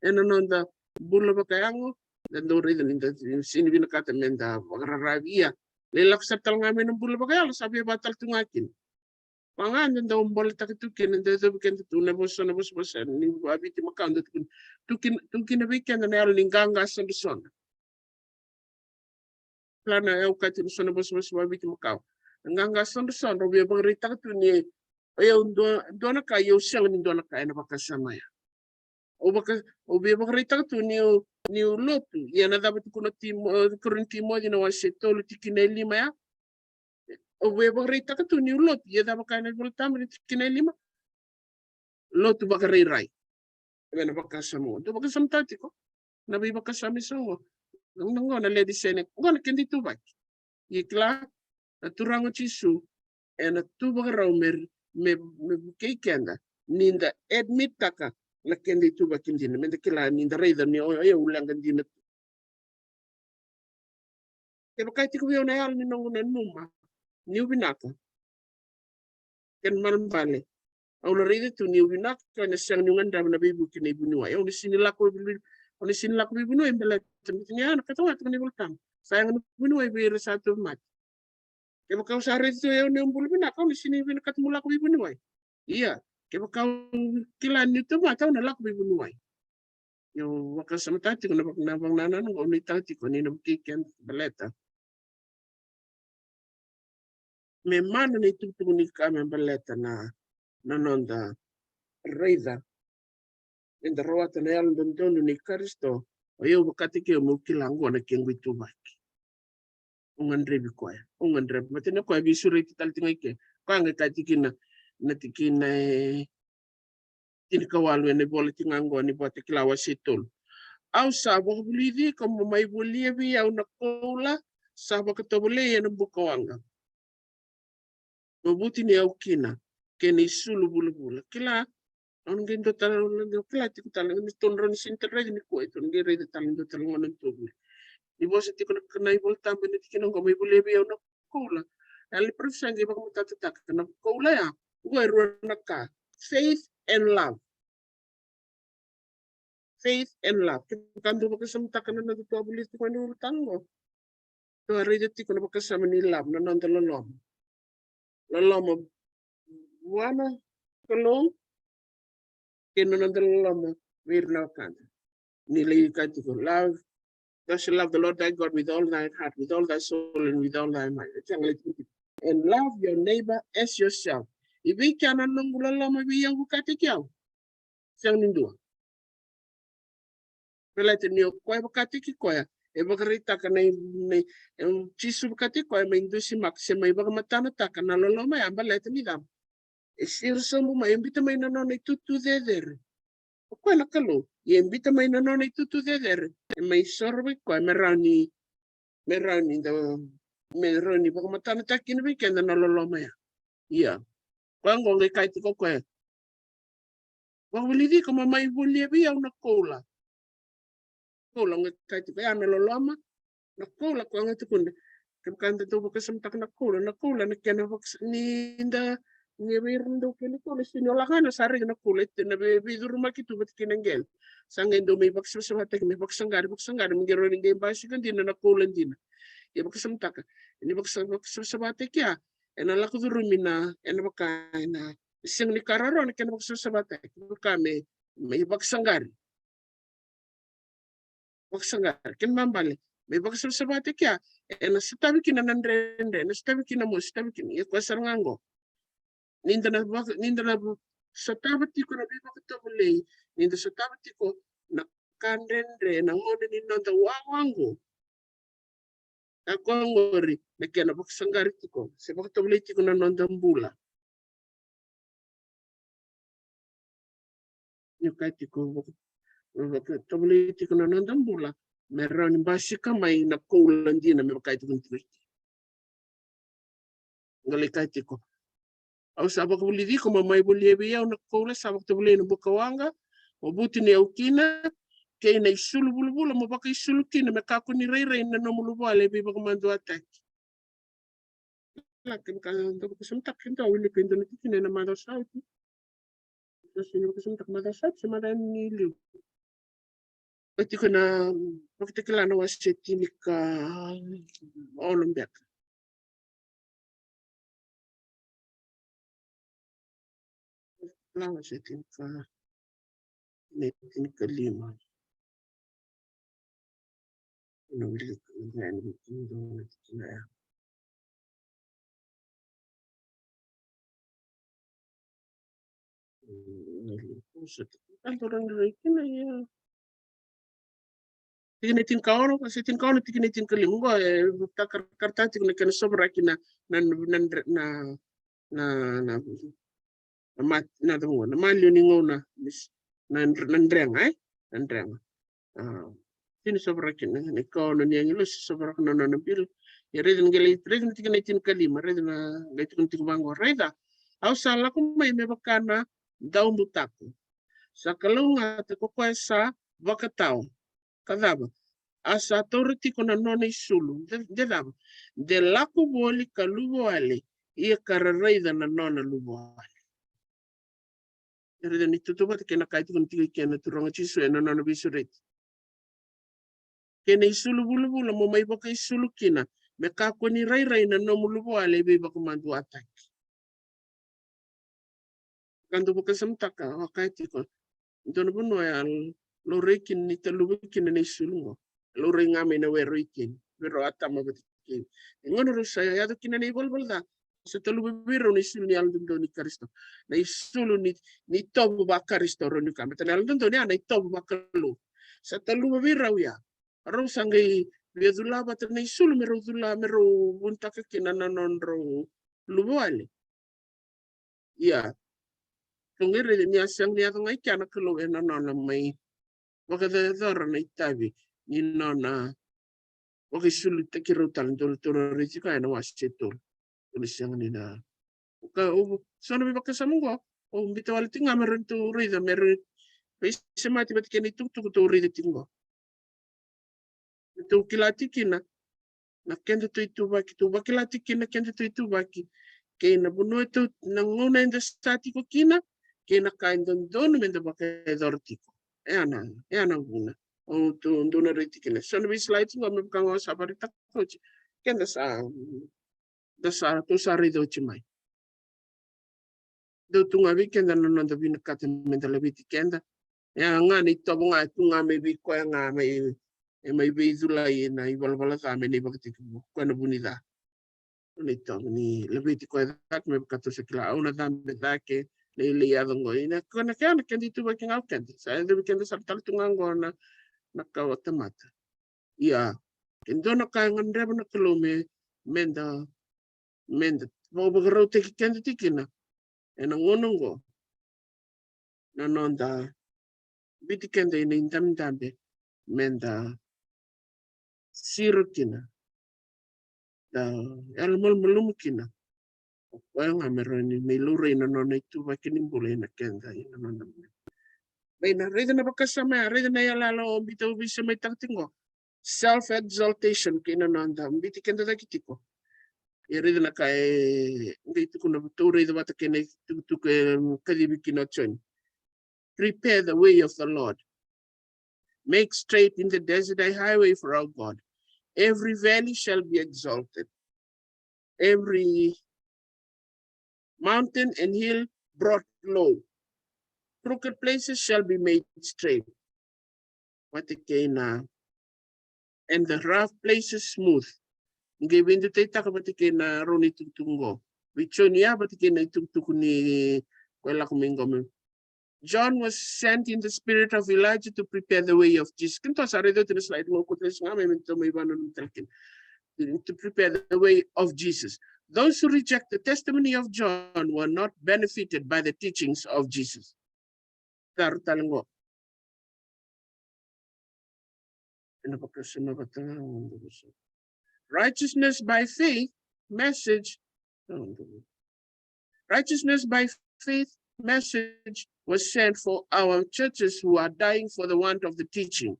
Ena noda bula vakayago, da dau raica ni da sega ni vinakata me da vakararavi, ia lai lako sara tale ga mai na bula vakayalo sa via vaka tale tu ga kina. Vaka ga da dau boletaka tu kina, da yacovi keda tu na vosa, na vosavosa ni vaviti makawa, da tukuna, tu kina, tu kina vei keda na yalo ni qaqa sodrosodro. Kila na, au kaya tu na so na vosavosa vaviti makawa, na qaqa sodrosodro, au via vakaraitaka tu ni o yau dua, dua na ka, au sega ni dua na ka ena vakasama ya. Au vaka, au via vakaraitaka tu niu, niu lotu. Ia na cava tukuna o Timo-, e, Karua ni Timoci na wase tolu tikina e lima ya. Au via vakaraitaka tu niu lotu. Ia cava kaya na iVolatabu ena tikina e lima? Lotu vakarairai. Ena vakasama qo, dou vakasamataka tiko na veivakasama eso qo. Na, na qo na Laodicean, qo na keda ituvaki. Ia kila, na Turaga o Jisu ena tu vakarau me, me, me vukei keda ni da admit-taka na keda ituvaki dina, me da kila ni da raica ni o, o yau leqa dina tu. Kevaka e tiko vei au na yalo ni noqu nanuma niu vinaka, kena ibalebale au na raica tu niu vinaka, au na sega niu gadreva na veivuke ni vuniwai. Au na sega ni lako vei, au na sega ni lako veivuniwai baleta me tini ya na ka e tukuna na iVolatabu, sa yaga na vuniwai vei ira sa tauvimate. Kevaka au sa raica tu o yau niu bula vinaka, au na sega ni vinakata meu lako veivuniwai. Ia kevaka au kila niu tauvimate, au na lako veivuniwai. Ia au vakasamataka tiko na vaka, na vakanananu qo, au nuitaka tiko ni na vukei keda baleta me mana na itukutuku ni ka me baleta na, na noda raica, eda rawata na yalododonu ni Karisito. O yau vakataki au meu kila qo na kequ ituvaki. Au gadrevi koya, au gadrevi. Matai ni koya e veisureti tale tiko ga i ke. Koya ga e kaya tikina, na tikina e tinikawalu ena ivola tiko ga qo ni Vakatakila wase tolu. Au sa vakavulici iko mo mai volia vei au na koula sa vakatovolei ena bukawaqa, mo vutuniyau kina kei na isulu vulavula. Kila, au na qai dua tale, au na qai kila tiko tale ni tou na rawa ni sega ni raica nikua, tou na qai raica tale dua tale gauna ni tou vuli. Ni vosa tiko na, na iVolatabu ena tikina qo, mai volia vei au na koula. Yalo ni parofisai qai vakamatatataka na koula ya. Qo e rua na ka. Faith and love. Faith and love. Kevaka dou vakasamataka na noda tou a vulica tiko ena ulutaga qo, tou a raica tiko na vakasama ni love, na noda loloma. Loloma vua na Kalou kei na noda loloma vei ira na wekada. Ni lai kaya tiko love Thou shalt love the Lord thy God with all thine heart, with all thy soul, and with all thy mind. E sega ni tukuni. And love your neighbor as yourself. E vei kea na noqu loloma vei au vakataki au? Sega ni dua. Baleta ni o koya vakataki koya, e vakaraitaka na, na, e, Jisu vakataki koya mai dusimaka se mai vakamatanataka na loloma ya, baleta ni cava? E siro sobu mai, e biuta mai na nona itutu cecere. O koya na Kalou, ia e biuta mai na nona itutu cecere, e mai soro vei koya me rawa ni, me rawa ni da, me rawa ni vakamatanataki kina vei keda na loloma ya. Ia, koya oqo qai kaya tiko o koya, vakavulici iko mo mai volia vei au na koula. Koula, qai kaya tiko ya na loloma. Na koula, koya qai tukuna. Kevaka da dau vakasamataka na koula, na koula na kena vakasa-, ni da, ni vei ira na dau kena koula, sega ni o lako ga na sa raica na koula, e na vei, veicurumaki tu vata kei na qele. Sa qai dau mai vakasavasavataki, mai vakasaqari, vakasaqari, me qai rawa ni qai basika dina na koula dina. Ia vakasamataka, ni vakasa-, vakasavasavataki ya, e na lako curumi na, e na vaka, e na, sega ni ka rawarawa na kena vakasavasavataki, vaka me, me vakasaqari. Vakasaqari, kena ibalebale, me vakasavasavataki ya, e na sotavi kina na dredre, na sotavi kina mo, sotavi kina, ia koya sara ga oqo. Ni da na vaka-, ni da na sotava tiko na veivakatovolei, ni da sotava tiko na ka dredre, na gauna ni noda wawa oqo. A koya oqori na kena vakasaqari tiko se vakatovolei tiko na noda bula. Ni kaya tiko vaka-, vakatovolei tiko na noda bula me rawa ni basika mai na koula dina me vaka e tukuni tiko. Qai lai kaya tiko, au sa vakavulici iko mo mai volia vei au na koula sa vakatovolei na buka waqa, mo vutuniyau kina, kei na isulu vulavula mo vakaisulu kina, me kakua ni rairai na nomu luvawale e veivakamaduataki. Laki, ka dau vakasamataka, dau wilika e dua na tikina ena macawa sa oti. Dau sega ni vakasamataka macawa sa oti se macawa ni liu. Oti ko na Vakatakila na wase tinikaono beka. Na wase tinika, na tinikalima. Na wilika, na wilika, na tikina ya. Tikina tinikaono, wase tinikaono, tikina tinikalima. Qo e vakaraitaka tiko na kena sovaraki na, na, na, na, na, na, na ma-, na cava qo, na maliwa ni gauna, na, na drega, e? Na drega. A, tini sovaraki na, na ikaono ni agilosi sovaraka na nona bilo. Ia raica na qai lai, raica na tikina e tinikalima, raica na qai tukuna tiko vaqo, raica, au sa lako mai me vaka na daubutako. Sa kalougata ko koya sa vakatawa. Ka cava? A sa taura tiko na nona isulu. De, de cava? De lako voli ka luvawale, ia ka ra raica na nona luvawale. E raica ni tautauvata kei na ka e tukuna tiko i ke na Turaga o Jisu ena nona veisureti. Kei na isulu vulavula mo mai vakaisulu kina, me kakua ni rairai na nomu luvawale e veivakamaduataki. Ka dau vakasamataka, au kaya tiko, dua na vanua e a laurai kina ni taluva kina na isulu qo. Laurai ga mai na were o Iteni, were o Atama vata kei Ivi. E gauna rau sa yaco kina na ivalavala ca, sa taluva vei rau na isulu ni Yalododonu ni Karisito. Na isulu ni, ni itovo vaKarisito, rau ni ka, baleta na Yalododonu ya na itovo vaKalou. Sa taluva vei rau ya. Rau sa qai via cula vata na isulu me rau cula, me rau vunitaka kina na nodrau luvawale. Ia, tou qai raica ni a sega ni yaco ga i kea na Kalou ena nona mai vakayacora na itavi ni nona vakaisulutaki rau tale. Dou, tou na raici koya ena wase e tolu. Tou na sega ni na, ka, o, so na veivakasama qo, o, biuta wale tiko ga me ratou raica, me ra veisemati vata kei na itukutuku tou raica tiko qo. Tou kila tiko kina na kedatou ituvaki, tou vakila tiko kina na kedatou ituvaki, kei na vanua tou, na gauna eda sa tiko kina, kei na ka e dodonu meda vakayacora tiko. E a na, e a na vuna. O, tou, dou na raici kina. So na veislide qo me vaka ga au sa vakaraitaka oti. Keda sa, da sa, tou sa raica oti mai. Dau tu ga vei keda na noda vinakata meda laveti keda. E a ga na itovo ga e tu ga mai vei koya ga mai, e mai veiculai ena ivalavala ca me na ivakatekivu, koya na vu ni ca. Na itovo ni laveti koya cake me vaka tou sa kila, au na cabe cake na ilei yaco oqo. Ina koya na kena, keda ituvaki ga o keda, sa yacovi keda sara tale tu ga oqo na, na kawa tamata. Ia, ke dua na ka e gadreva na Kalou me, meda, meda vakavakarautaki keda tiko kina ena gauna oqo, na noda biuti keda ena idabedabe meda siro kina, da yalomalumalumu kina. O koya ga me rawa ni mai laurai na nona ituvaki ni bula ina keda, ina noda bula. Mai na raica na vakasama ya, raica na yalayala o Pita e veisemati tiko qo. Self-exaltation kei na noda biuti keda cake tiko. Ia raica na ka e qai tukuna, tou raica vata kei na itukutuku e kacivi kina o Joni. Prepare the way of the Lord. Make straight in the desert a highway for our God. Every valley shall be exalted, every mountain and hill brought low. Crooked places shall be made straight. Vata kei na, and the rough places smooth. Qai veidutaitaka vata kei na rau na itukutuku qo. Vei Joni ya vata kei na itukutuku ni koya lako mai qo me John was sent in the spirit of Elijah to prepare the way of Jesus. Keitou sa raica oti na slide, meu kauta lesu ga mai me tou mai vanua na talakina. To prepare the way of Jesus. Those who reject the testimony of John were not benefited by the teachings of Jesus. Taro tale qo. Ena vakasama vata ga qo. Righteousness by faith message. Righteousness by faith message was sent for our churches who are dying for the want of the teaching.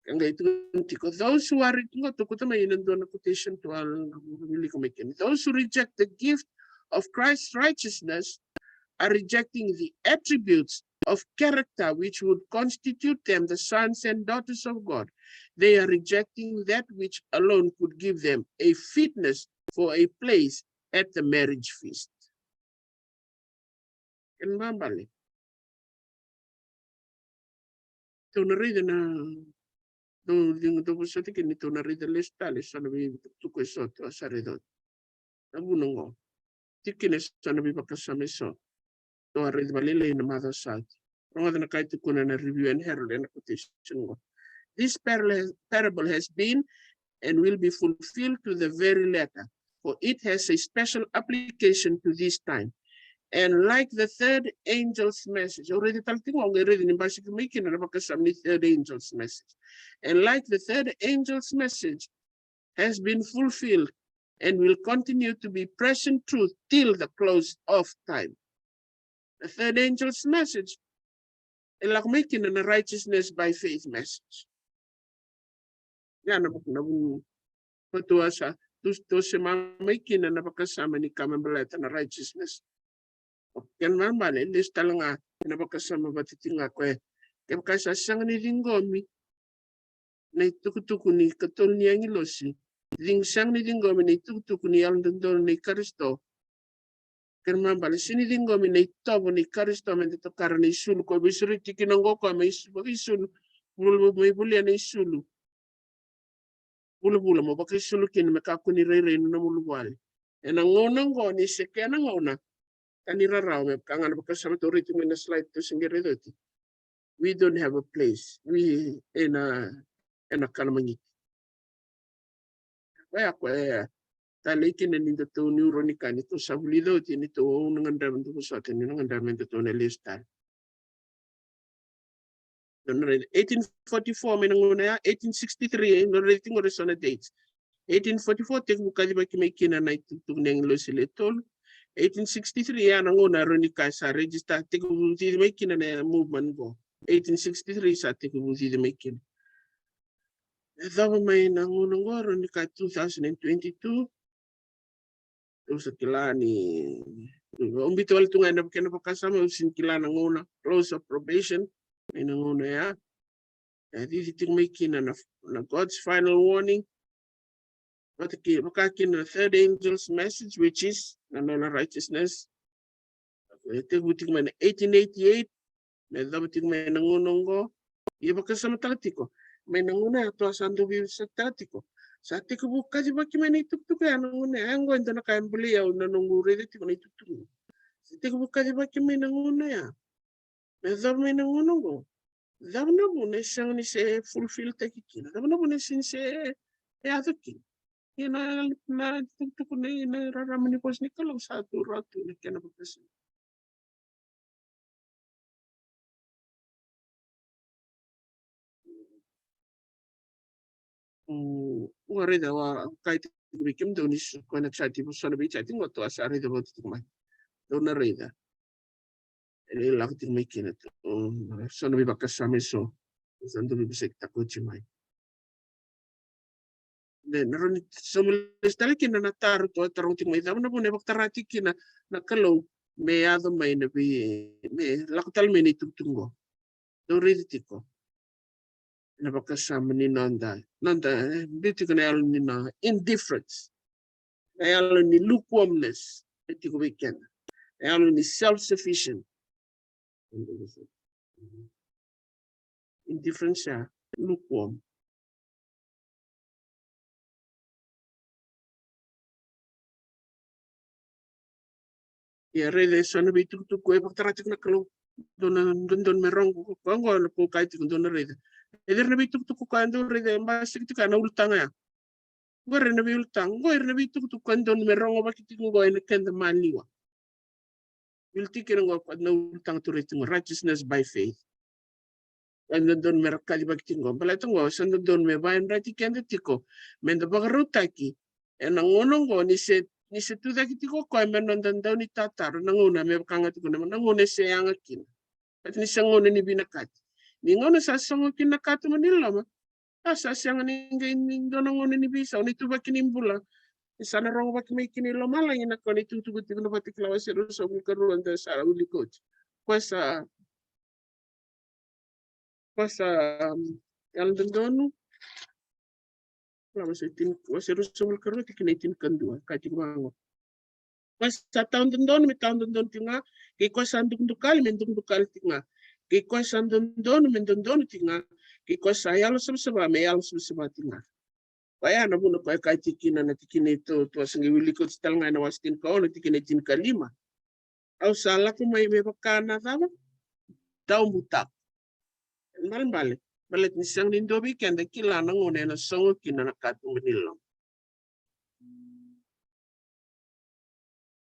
Ka qai tukuna tiko, those who are, qo tou kauta mai na dua na quotation tu, au wilika mai kina. Those who reject the gift of Christ's righteousness are rejecting the attributes of character which would constitute them the sons and daughters of God. They are rejecting that which alone could give them a fitness for a place at the marriage feast. Kena ibalebale, tou na raica na, dou, dou, dou vosota kina ni tou na raica lesu tale eso na veitukutuku eso tou a sa raica oti. Na vuna qo, tiko kina eso na veivakasama eso tou a raica vakalailai na macawa sa oti. Rogoca na ka e tukuna na Review and Herald ena quotation qo. This parable, parable has been and will be fulfilled to the very letter, for it has a special application to this time. And like the third angel's message, au raica tale tiko qo, qai raica ni basika mai kina na vakasama ni third angel's message. And like the third angel's message has been fulfilled and will continue to be present truth till the close of time. The third angel's message e lako mai kina na righteousness by faith message. Ya na vuna, na vuna tou a sa, tou, tou sema mai kina na vakasama ni ka me baleta na righteousness. O kena ibalebale, lesu tale ga ena vakasama vata tiko ga koya. Kevaka sa sega ni ciqomi na itukutuku ni ikatolu ni agilosi, cig-, sega ni ciqomi na itukutuku ni yalododonu nei Karisito, kena ibalebale, sega ni ciqomi na itovo nei Karisito meda tokara na isulu, ko veisureti kina qo koya me isu-, vakaisulu, vula, mai volia na isulu vulavula mo vakaisulu kina me kakua ni rairai na nomu uluvale. Ena gauna oqo ni se kena gauna, ka ni rarawa me vaka ga na vakasama tou raica mai na slide tou se qai raica oti. We don't have a place. We, ena, ena kana magiti. Koya, koya, talei kina ni datou, niu rawa ni kaya ni tou sa vulica oti, ni tou, au na gadreva, dou vosota, ni na gadreva me datou na lesu tale. Eighteen forty-four mai na gauna ya, eighteen sixty-three, e, na raica tiko qori eso na dates. Eighteen forty-four tekivu kacivaki mai kina na itukutuku ni agilosi le tolu. Eighteen sixty-three ya na gauna rawa ni kaya sa register, tekivu cici mai kina na movement qo. Eighteen sixty-three sa tekivu cici mai kina. E cava mai na gauna qo, rawa ni kaya two thousand and twenty-two. Au sa kila ni, au biuta wale tu ga ena kena vakasama, au sega ni kila na gauna, close of probation, mai na gauna ya. E cici tiko mai kina na, na God's final warning. Vata kei, vaka kina na third angel's message, which is na nona righteousness. E tekivu tiko mai na eighteen eighty-eight, me yacova tiko mai na gauna oqo. Ia vakasamataka tiko, mai na gauna ya, tou a sa dau veivesaitaka tiko. Sa tekivu kacivaki mai na itukutuku ya na gauna ya. Oqo e dua na ka e bolei au na noqu raica tiko na itukutuku. Sa tekivu kacivaki mai na gauna ya me yacova mai na gauna oqo. Cava na vuna e sega ni se fulfill-taki kina? Cava na vuna e sega ni se yaco kina? Ia na, na itukutuku nei na rarama ni vosa ni Kalou sa tu rawa tu na kena vakasama. O, o raica, au a kaya tiko vei kemudou ni so, koya na chart, so na vei chart qo tou a sa raica vata tiko mai. Dou na raica. E lako tiko mai kina tu. O, so na veivakasama eso. Sa dou veivosakitaka oti mai. Ne, na rawa ni sauma lesu tale kina na taro tou a taroga tiko mai, cava na vuna e vakatara tiko kina na Kalou me yaco mai na vei, me lako tale mai na itukutuku qo. Dou raica tiko na vakasama ni noda, noda, e, biu tiko na yalo ni na indifference. Na yalo ni lukewarmness e tiko vei keda. Na yalo ni self-sufficient. Indifference, ya, lukewarm. Ia raica eso na veitukutuku e vakatara tiko na Kalou. Dou na dodonu me rogo, koya qo na kou kaya tiko dou na raica. E cei na veitukutuku koya dou raica e basika tiko ya na ulutaga ya. Qori na veiulutaga, qori na veitukutuku koya dodonu me rogovaki tiko qo ena keda maliwa. Wili tiko kina qo koya na ulutaga tou raica tiko qo, righteousness by faith. Koya dodonu me ra kacivaki tiko qo. Baleta qo sa dodonu me vakayadrati keda tiko me da vakarautaki ena gauna qo ni se, ni se tucake tiko o koya me noda dau ni tataro, na gauna me vaka ga tiko na, na gauna e se yaga kina. Baleta ni sa gauna ni vinakati. Ni gauna sa sogo kina na katuba ni loloma, a sa sega ni qai ni dua na gauna ni veisau, na ituvaki ni bula. Ni sa na rogovaki mai kina i lomalagi na koya na itukutuku tiko na Vakatakila wase ruasagavulu ka rua da sa wilika oti. Koya sa, koya sa, um, Yalododonu. Wase tini, wase ruasagavulu ka rua, tikina e tinikadua, kaya tiko vaqo. Koya sa tawa dodonu me tawa dodonu tiko ga, kei koya sa dukadukali me dukadukali tiko ga, kei koya sa dodonu me dodonu tiko ga, kei koya sa yalo savasava me yalo savasava tiko ga. Koya na vuna koya kaya tiko kina na tikina e tou, tou a sa qai wilika oti tale ga ena wase tinikaono, tikina e tinikalima. Au sa lako mai me vaka na cava? Daubutako. Balebale, baleta ni sega ni dua vei keda e kila na gauna ena sogo kina na katuba ni loloma.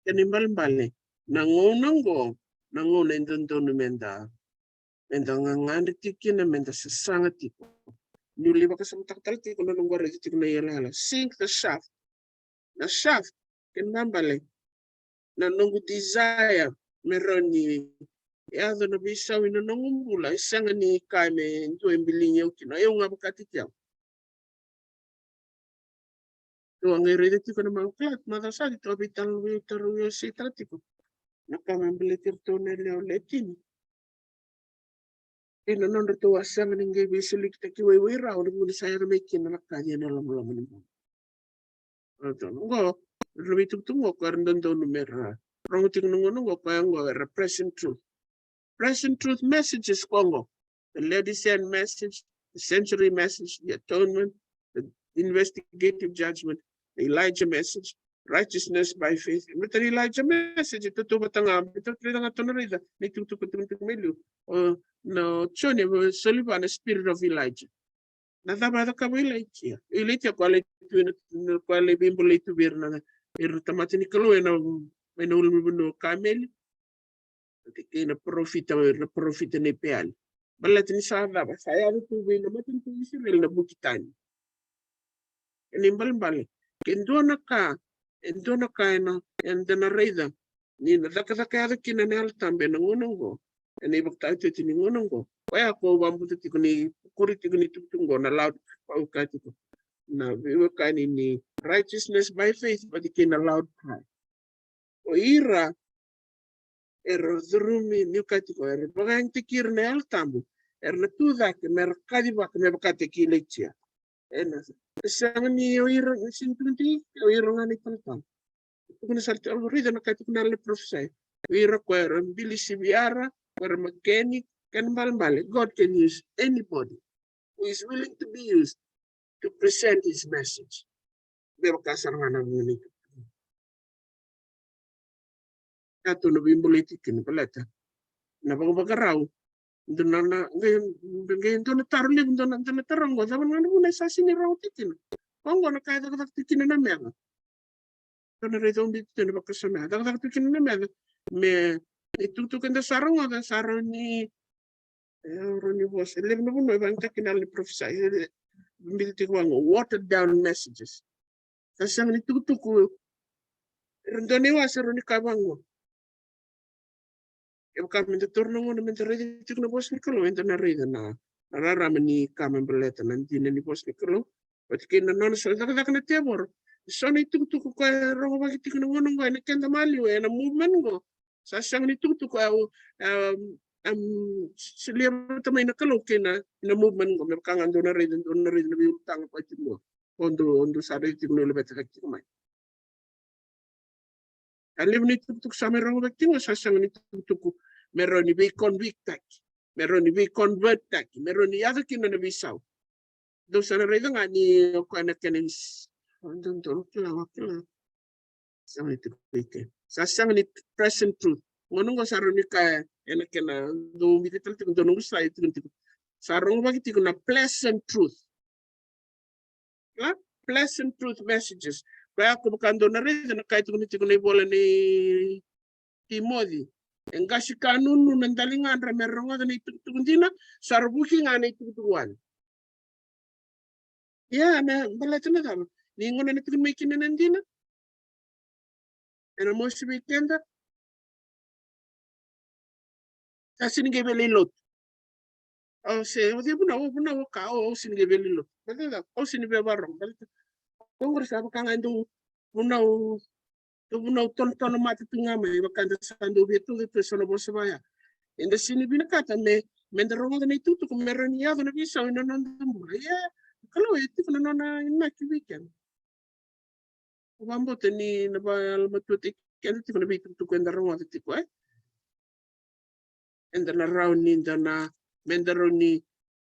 Kena ibalebale, na gauna oqo, na gauna e dodonu meda, meda gagadre tiko kina, meda sasaga tiko. Niu lai vakasamataka tale tiko na noqu a raica tiko na iyalayala. Sink the shaft. Na shaft, kena ibalebale, na noqu desire me rawa ni yaco na veisau ena noqu bula, e sega ni ka me dua e biligi au kina, au ga vakataki au. Tou a qai raica tiko na Mount Goliath, macawa sa oti tou a veitalanoa, tou a veitalanoa tiko. Na ka me baleti iratou na yalewa le tini. Ena nodratou a sega ni qai veisolikitaki waiwai rawa, na vuna sa yaco mai kina na ka ni ena lomaloma ni bula. Oqo, na veitukutuku oqo, koya era dodonu me ra rogo tiko na gauna oqo, koya oqo era present truth. Present truth messages koya oqo. The Laodicean message, the century message, the atonement, the investigative judgment, the Elijah message, righteousness by faith. Baleta na Elijah message e tautauvata ga, e tautauvata ga, tou na raica na itukutuku tiko mai liu. O na Joni e soli vua na spirit of Elijah. Na cava e cakava o Ilaija? Ilaija koya lai tu ena, koya lai veibulai tu vei ira na, ira na tamata ni Kalou ena, mai na ulunivanua o Kameli. Kei na parofita, ira na parofita nei Peali. Baleta ni sa cava, sa yaco tu vei na matanitu Isireli na vuki tani. Kena ibalebale, ke dua na ka, e dua na ka ena, eda na raica ni na cakacaka yaco kina na Yalo Tabu ena gauna oqo, ena ivakataotioti ni gauna oqo. Koya ko au vakabauta tiko ni kuri tiko ni tukutuku oqo na loud, au kaya tiko na veiwekani ni righteousness by faith vata kei na loud cry. O ira era curumi, niu kaya tiko, era vakayagataki ira na Yalo Tabu, era na tu cake me ra kacivaka me vakataki Ilaija. Ena, e sega ni o ira, e sega ni tukuni tiko, o ira ga na italatala. Tukuna sara tiko, au raica na ka e tukuna na parofisai. O ira ko era bili siviara, ko era makeni, kena ibalebale, God can use anybody. who is willing to be used to present his message. Me vaka sara ga na vuna ni tukutuku. Ia tou na veibolei tiko kina baleta na vakavakarau. Dua na, na, qai, qai dua na taro levu, dua na, dua na taro oqo, cava ga na vuna e sa sega ni rogo tiko kina. Oqo na ka e cakacaka tiko kina na meca. Dua na raica au biuta tu ena vakasama ya. Cakacaka tiko kina na meca. Me, itukutuku eda sa rogoca, sa rawa ni, e, rawa ni vosa. E levu na vanua e vakayagataki kina na profesai. E, e, biuta tiko vaqo, watered down messages. Sa sega ni tukutuku. Era dua na iwase rawa ni kaya vaqo. Kevaka meda taura na gauna meda raica tiko na vosa ni Kalou, eda na raica na, na rarama ni ka me baleta na dina ni vosa ni Kalou. Vata kei na nona so cakacaka na tevoro. So na itukutuku koya e rogovaki tiko na gauna oqo ena keda maliwa, ena movement oqo. Sa sega ni tukutuku au, um, um, solia vata mai na Kalou kei na, na movement oqo. Me vaka ga dou na raica, dou na raica na veiulutaga koya tiko oqo. O dou, o dou sa raica tiko na ulavetaki tiko mai. A levu ni tukutuku sa mai rogovaki tiko, sa sega ni tukutuku me rawa ni veiconvicttaki, me rawa ni veiconverttaki, me rawa ni yaco kina na veisau. Dou sa na raica ga ni o koya na kena is-, dodonu kila, kila. Sega ni tiko i ke. Sa sega ni present truth. Gauna oqo sa rawa ni kaya ena kena dou biuta tale tiko, dou noqu sa e tiko tiko. Sa rogovaki tiko na pleasant truth. Kila? Pleasant truth messages. Koya ko vaka dou na raica na ka e tukuni tiko na ivola nei Timoci. E qasi ka nunu na daligadra me rogoca na itukutuku dina, sa ra vuki ga na itukutuku wale. Ia, na baleta na cava? Ni gauna na tukuni mai kina na dina. Ena mosi vei keda. Sa sini qai via lai lotu. Au se, au se vunau, au vunau ka, au, au sini qai via lai lotu. Baleta, au sini via vakarorogo. Baleta, au qori sa vaka ga e dau vunau, dau vunau tonotono mata tu ga mai, vaka da sa dau via tuca tu e so na vosa vaya. Eda sini vinakata me, meda rogoca na itukutuku, me rawa ni yaco na veisau ena noda bula. Ia, Kalou e tiko na nona inaki vei keda. Au vakabauta ni na vayalomatua tiko keda tiko na veitukutuku eda rogoca tiko, e? Eda na rawa ni da na, meda rawa ni,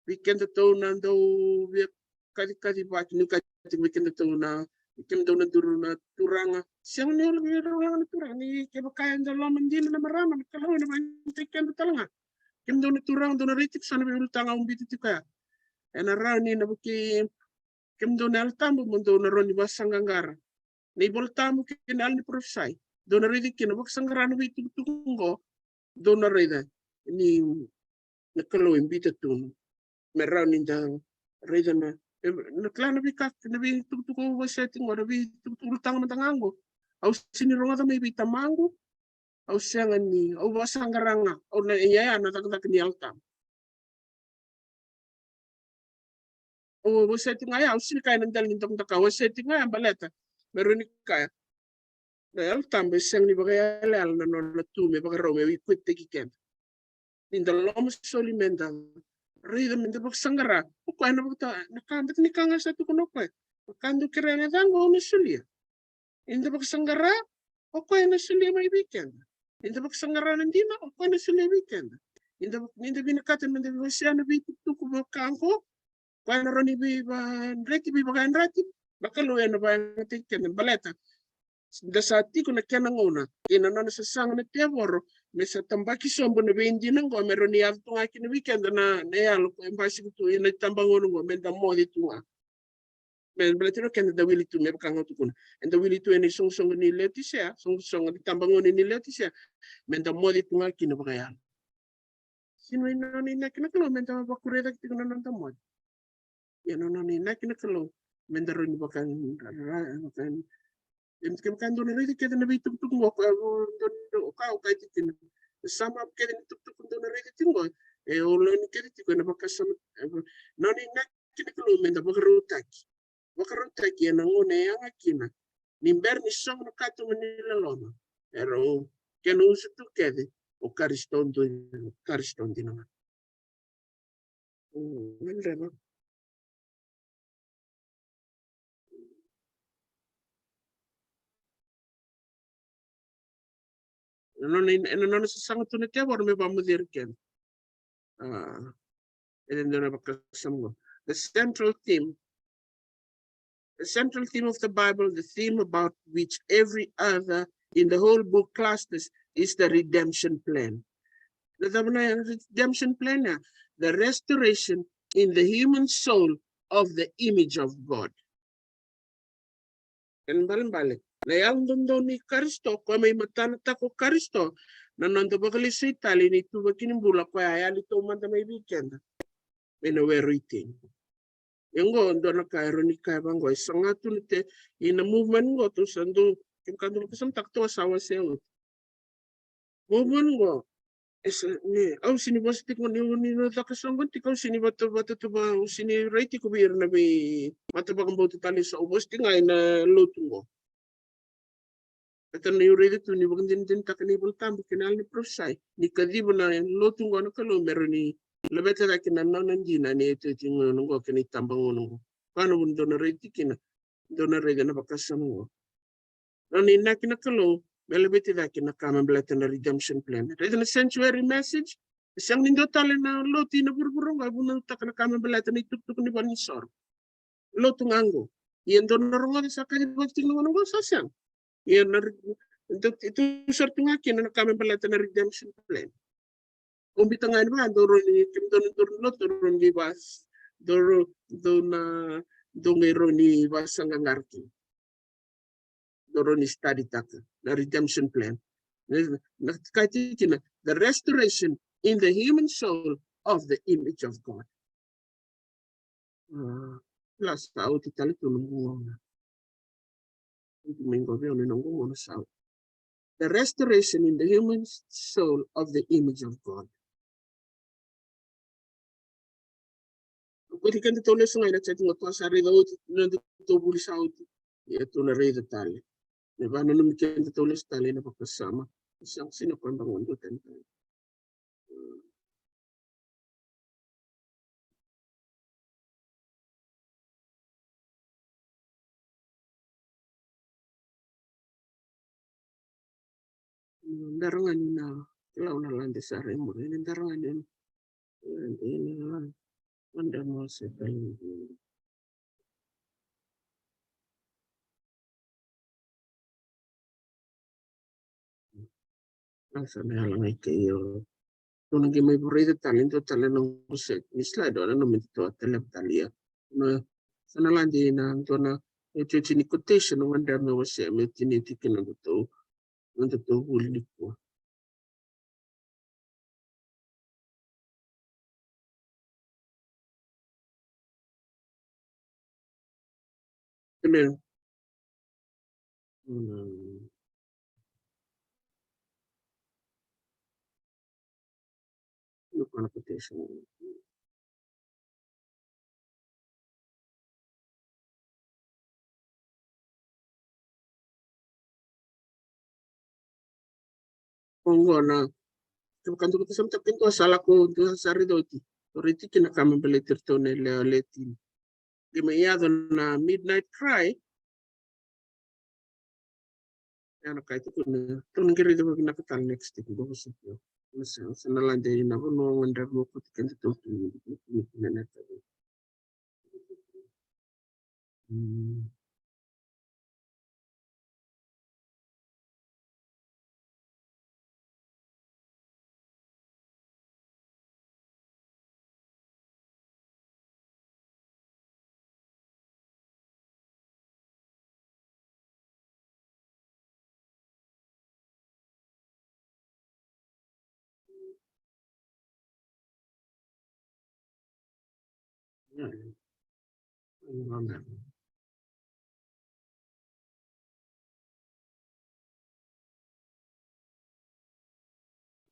vei keda tou na dau via kacikacivaki, ni kati vei keda tou na, vei keda tou na duru na turaga. Sega ni ola vei rau na turaga, ni kevaka eda loma dina na marama, na Kalou ena vakayagataki keda tale ga. Keda tou na turaga, dou na raica tiko sa na veiulutaga au biuta tiko ya. Ena rawa ni na vukei kemudou na Yalo Tabu mo dou na rawa ni vakasaqaqara na iVola Tabu kei na yalo ni parofisai. Dou na raica kina, vakasaqara na veitukutuku oqo. Dou na raica ni na Kalou e biuta tu me rawa ni da raica na, na kila na veika, na veitukutuku au wasea tiko, na veitukutuku ulutaga mada ga oqo. Au sega ni rogoca mai vei tamaqu. Au sega ni, au vakasaqara ga, au na, ia, ia na cakacaka ni Yalo Tabu. Au, au wasea tiko ga ya, au sega ni kaya na dela ni dokadoka, au wasea tiko ga ya baleta me rawa ni kaya na Yalo Tabu e sega ni vakaiyalayala na nona tu me vakarau me equip-taki keda. Ni da loma soli me da raica, me da vakasaqara. O koya na vakata, na ka, baleta ni ka ga sa tukuna o koya. Na ka dou kerea ena yacaqu au na solia. Ni da vakasaqara, o koya na solia mai vei keda. Ni da vakasaqara na dina, o koya na solia vei keda. Ni da, ni da vinakata me da wasea na veitukutuku vaka oqo, o koya na rawa ni veivakadreti, veivakayadrati, na Kalou ena vakayagataki keda baleta da sa tiko na kena gauna kei na nona sasaga na tevoro me sa tabaki sobu na veidina oqo me rawa ni yaco tu ga kina vei keda na, na yalo koya e basika tu ena itabagauna oqo me da moce tu ga. Me baleta ni o keda da wili tu, me vaka ga au tukuna, eda wili tu ena isoqosoqo ni Leotisea, soqosoqo ni tabagone ni Leotisea, me da moce tu ga kina vakayalo. Sega ni nona inaki na Kalou me da vakurecaki tiko na noda moce. Ia na nona inaki na Kalou me da rawa ni vaka, vaka, e, kevaka dou na raica kece na veitukutuku oqo, ka, ka, ka, ka, ka, ka, e, sum up kece ni tukutuku dou na raica tiko oqo, e, o loni kece tiko ena vakasama, e, nona inaki na Kalou me da vakarautaki. Vakarautaki ena gauna e yaga kina. Ni bera ni sogo na katuba ni loloma, e rau kena usutu kece o Karisito dui, Karisito dina ga. Mm, gadreva. Ena nona, ena nona sasaga tu na tevoro me vakamoceri keda. A, ena dua na vakasama qo. the central theme, the central theme of the Bible, the theme about which every other in the whole book clusters, is the redemption plan. Na cava na redemption plan ya? The restoration in the human soul of the image of God. Kena ibalebale, na yalododonu i Karisito, koya mai matanataka o Karisito, na noda vakalesui tale na ituvaki ni bula, koya a yali taumada mai vei keda me na were i tei. Ia oqo dua na ka e rawa ni kaya vaqo, e saga tu na te, ina movement qo tou sa dau, kemuni ka dau vakasamataka, tou a sa wasea oti. Movement qo, e sa, ni, au sini vosa tiko ni, ni na caka soqo tiko, au sini vata, vata tu va, au sini rai tiko vei ira na veimatavakabauta tale, so au vosa tiko ga ina lotu qo. Baleta niu raica tu ni vakadinadinataka na iVolatabu kei na yalo ni parofisai, ni kaciva na lotu qo na Kalou me rawa ni laveta cake na nona dina ni iotioti gauna qo kei na itabagauna qo. Ka na vuna dou na raici kina, dou na raica na vakasama qo. Nona inaki na Kalou me laveti cake na ka me baleta na redemption plan. Raica na sanctuary message, e sega ni dua tale na lotu ina vuravura qo e vunautaka na ka me baleta na itukutuku ni valenisoro. Lotu ga qo. Ia dou na rogoca sa kaci vata tiko na gauna qo, sa sega. Ia na re-, dou, dou sara tu ga kina na ka me baleta na redemption plan. Au biuta ga yani vaka, dou rawa ni, kemudou na dou na lotu, dou rawa ni vas, dou rawa, dou na, dou qai rawa ni vasaqaqara kina. Dou rawa ni study taka na redemption plan. Na, na ka e tiki kina, the restoration in the human soul of the image of God. Ah, la sa oti tale tu na noqu gauna. Oti mai qo vei au na noqu gauna sa oti. The restoration in the human soul of the image of God. Oti keda tou lesu ga ina chati qo, tou sa raica oti, na tou vuli sa oti. Ia tou na raica tale. Me vananumi keda tou lesu tale ina vakasama. Sa sega ni koya beka qo dua tani tale. Dara ga ni na kila au na lade sara i muri, ni dara ga ni na lade ina, na lade mo se tale. Sa na yala ga i kei au. Tou na qai mai vuraica tale, dua tale na noqu set ni slide, au nanuma ni tou a taleva tale ia. Na, sa na lade ina dua na iotioti ni quotation au gadreva me wasea me tinia tiko kina nodatou, nodatou vuli nikua. Amen. Mm. Look on a quotation. Oqo na, kevaka dou vakasamataka kina, dou sa lako, dou sa raica oti. Dou raici kina na ka me baleti iratou na yalewa le tini. Qai mai yaco na midnight cry. Ia na ka e tukuni, tou na qai raica vakavinaka tale next week, dou vosoti au. Sa, sa na lade ina vanua au gadreva meu kauti kedatou kina, kina, kina, kina, kina. Mm.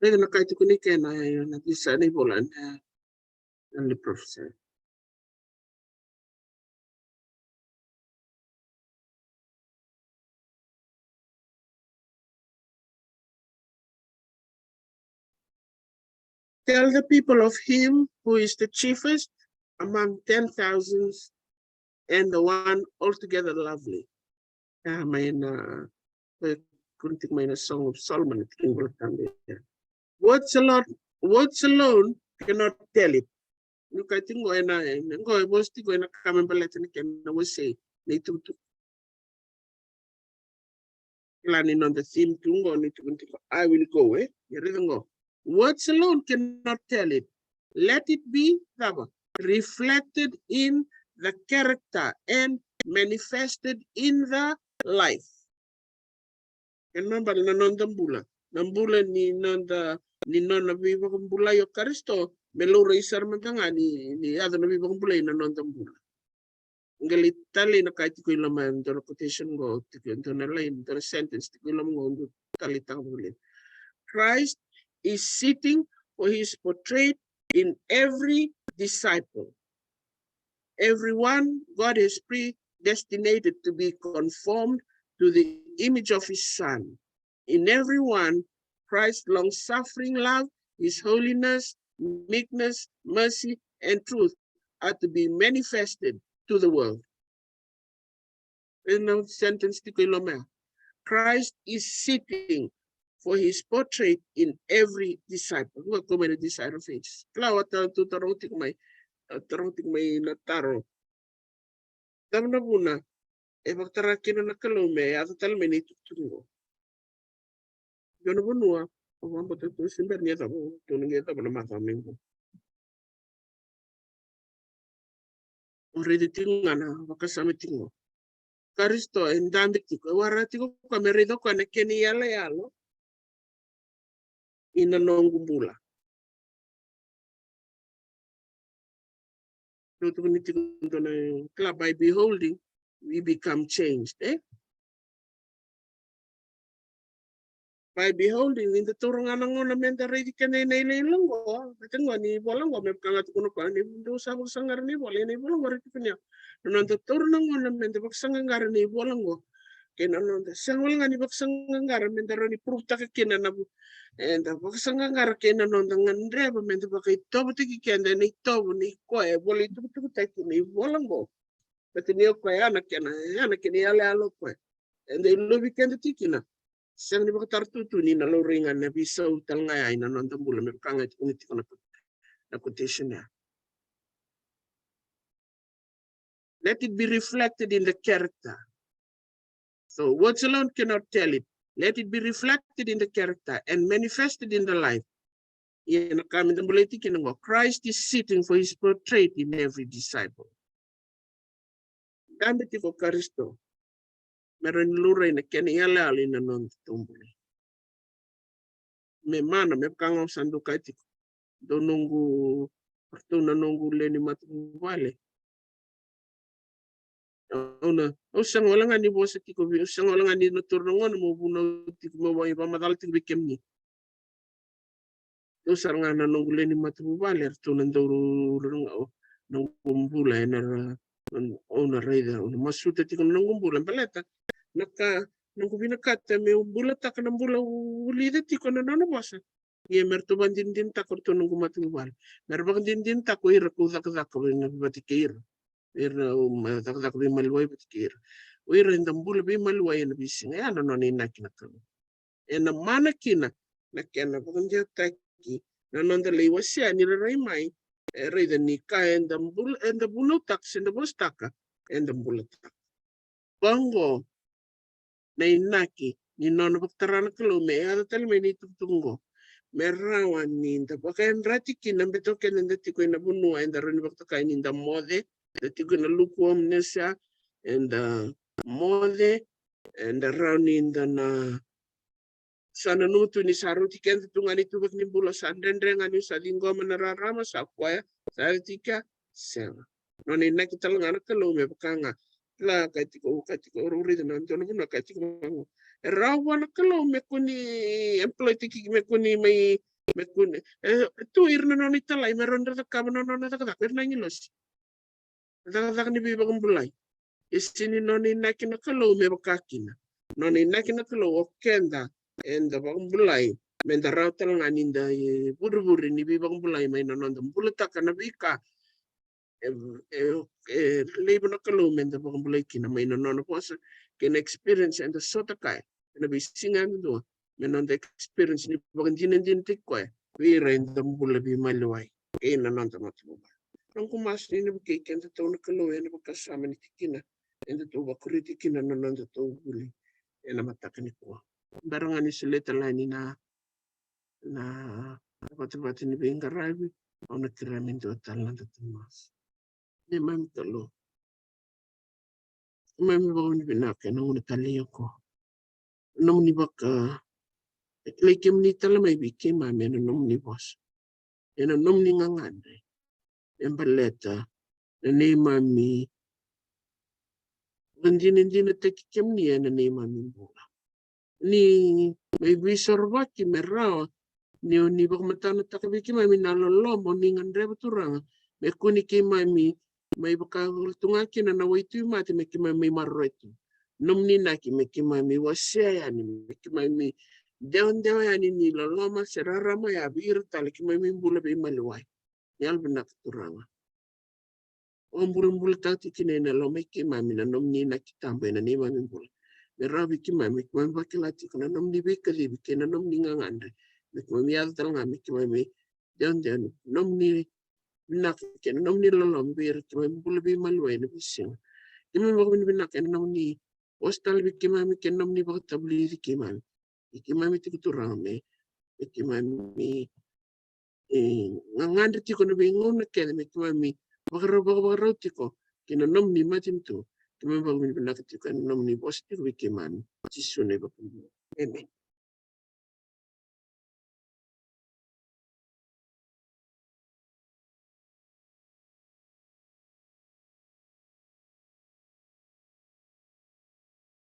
Raica na ka e tukuni kina na, na visa ni vola na, na LibreOffice. Tell the people of him who is the chiefest among ten thousands and the one altogether lovely. Ia, mai na, e, kuri tiko mai na Song of Solomon, e tiko qo na tamata. Words alone, words alone cannot tell it. Ni ka tiko qo ena, ena qo e vosa tiko ena ka me baleta na kena wasei na itukutuku. Kila ni noda theme tu qo ni tukuni tiko, "I will go," e? Ia raica qo. Words alone cannot tell it. Let it be, cava? Reflected in the character and manifested in the life. E naba na noda bula. Na bula ni noda, ni nona veivakabulai o Karisito, me laurai sara mada ga ni, ni yaco na veivakabulai na noda bula. Qai lai talei na ka tiko i loma, dua na quotation qo, tiko dua na line, dua na sentence tiko i loma qo, qai taleitaka vakalevu. Christ is seeking for his portrait in every disciple. Everyone God has predestinated to be conformed to the image of his Son. In everyone, Christ's long-suffering love, his holiness, meekness, mercy, and truth are to be manifested to the world. Ena sentence tiko i loma ya. Christ is seeking for his portrait in every disciple. Qo e kau mai na Desire of Ages. Kila, au a taroga tiko mai, au taroga tiko mai na taro. Cava na vuna e vakatara kina na Kalou me yaco tale mai na itukutuku qo? Dua na vanua au vakabauta tu se bera ni yacova, tu na qai yacova na macawa mai qo. Au raica tiko ga na vakasama tiko qo. Karisito e dabe tiko, e waraka tiko o koya me raica o koya na kena iyaloyalo ina noqu bula. Dau tukuni tiko dua na kila, by beholding we become changed, e? By beholding, ni da taura ga na gauna me da raici keda ena ilailai qo, na tiko ni ivola qo, me vaka ga tukuna o koya, ni dou sa vakasaqara na ivola, ena ivola qo raici keda. Na noda taura na gauna me da vakasaqaqara na ivola qo, kei na noda sega wale ga ni vakasaqaqara me da rawa ni prove-taka kina na vu-, eda vakasaqaqara kei na noda gadreva me da vakaitovoitaki keda ena itovo nei koya e volai tukutukutaki na ivola qo. Baleta ni o koya ya na kena, ya na kena iyaloyalo o koya. Eda ilovi keda tiko kina. Sega ni vakatara tu ni na laurai ga na veisau tale ga ya ina noda bula, me vaka ga e tukuni tiko na, na quotation ya. Let it be reflected in the character. So words alone cannot tell it. Let it be reflected in the character and manifested in the life. Ia na ka me da bulai tiko kina qo, Christ is seeking for his portrait in every disciple. Dabe tiko o Karisito me rawa ni laurai na kena iyaloyalo ina noda bula. Me mana, me vaka ga au sa dau kaya tiko, dau noqu, ratou na noqu lewe ni matavuvale. Au na, au sega wale ga ni vosa tiko vei, au sega wale ga ni na taura na gauna meu vunau tiko, meu vakamacala tiko vei kemuni. Dou sara ga na noqu lewe ni matavuvale, eratou na dau, noqu bula ena ra, au na raica, au na masuta tiko na noqu bula, baleta na ka, noqu vinakata meu bulataka na bula au vulica tiko na nona vosa. Ia me ratou vakadinadinataka o ratou noqu matavuvale. Me ra vakadinadinataka o ira kau cakacaka vata kei ira. Ira, au mai cakacaka veimaliwai vata kei ira. O ira eda bula veimaliwai ena veisiga. Ya na nona inaki na Kalou. Ena mana kina na kena vakadewataki na noda lai wasea ni rairai mai, e raica ni ka eda bula, eda vunautaka se da vosataka, eda bulataka. Vaqo na inaki ni nona vakatara na Kalou me yaco tale mai na itukutuku qo, me rawa ni da vakayadrati kina, baleta o keda eda tiko ena vanua eda rawa ni vakatokai ni da moce, da tiko ena lukewarmness ya, eda moce, eda rawa ni da na sa nanuma tu ni sa rauti keda tu ga na ituvaki ni bula, sa dredre ga ni sa ciqoma na rarama, sa koya, sa rauti keda, sega. Nona inaki tale ga na Kalou me vaka ga. Kila, kaya tiko, kaya tiko, au raica na dua na vanua kaya tiko vaqo, e rawa vua na Kalou me kua ni employ-taki, me kua ni mai, me kua ni, e, tu ira na nona italai me rawa ni ra cakava na nona cakacaka, ira na agilosi. Cakacaka ni veivakabulai. E sega ni nona inaki na Kalou me vaka kina. Nona inaki na Kalou o keda eda vakabulai, me da rawa tale ga ni da, e, vurevure ni veivakabulai mai na noda bulataka na veika e, e, e laiva na Kalou me da vakabulai kina mai na nona vosa, kei na experience eda sota kaya ena veisiga yadudua, me noda experience ni vakadinadinataki koya vei ira eda bula veimaliwai kei na noda matavuvale. noqu masu ni na vukei kedatou na Kalou ena vakasama ni tikina edatou vakuria tiko kina na nodatou vuli ena mataka nikua. Bera ga ni solia tale yani na, na vatavata ni veiqaravi, au na kerea me dua tale na nodatou masu. Neimami Kalou, keimami vakavinavinaka ena gauna talei oqo. Nomuni vaka, e kilai kemuni tale mai vei keimami ena nomuni vosa, ena nomuni gagadre, me baleta na neimami vakadinadinataki kemuni ena neimami bula. Ni mai veisorovaki me rawa ni o ni vakamatanataka vei keimami na loloma o ni gadreva, Turaga, me kua ni keimami mai vakaulutuna kina na waitui mate, me keimami mai maroroi tu. Nomuni inaki me keimami wasea yani, me keimami dewadewa yani ni loloma se rarama ya vei ira tale, keimami bula veimaliwai. Ni yalovinaka, Turaga, o bulabulataka tiko kina ena loma i keimami na nomuni inaki tabu ena neimami bula, me rawa vei keimami, keimami vakila tiko na nomuni veikacivi kei na nomuni gagadre, me keimami yaco tale ga me keimami dewadewa ni nomuni vinaka kei na nomuni loloma vei ira keimami bula veimaliwai ena veisiga. Keimami vakavinavinaka ena nomuni vosa tale vei keimami kei na nomuni vakatavulici keimami. Ia keimami tiko, Turaga, me, me keimami, e, gagadre tiko na veigauna kece, me keimami vakarau, vakavakarau tiko ki na nomuni matanitu. Keimami vakavinavinaka tiko ena nomuni vosa tiko vei keimami. Jisu na iVakabula. Emeni.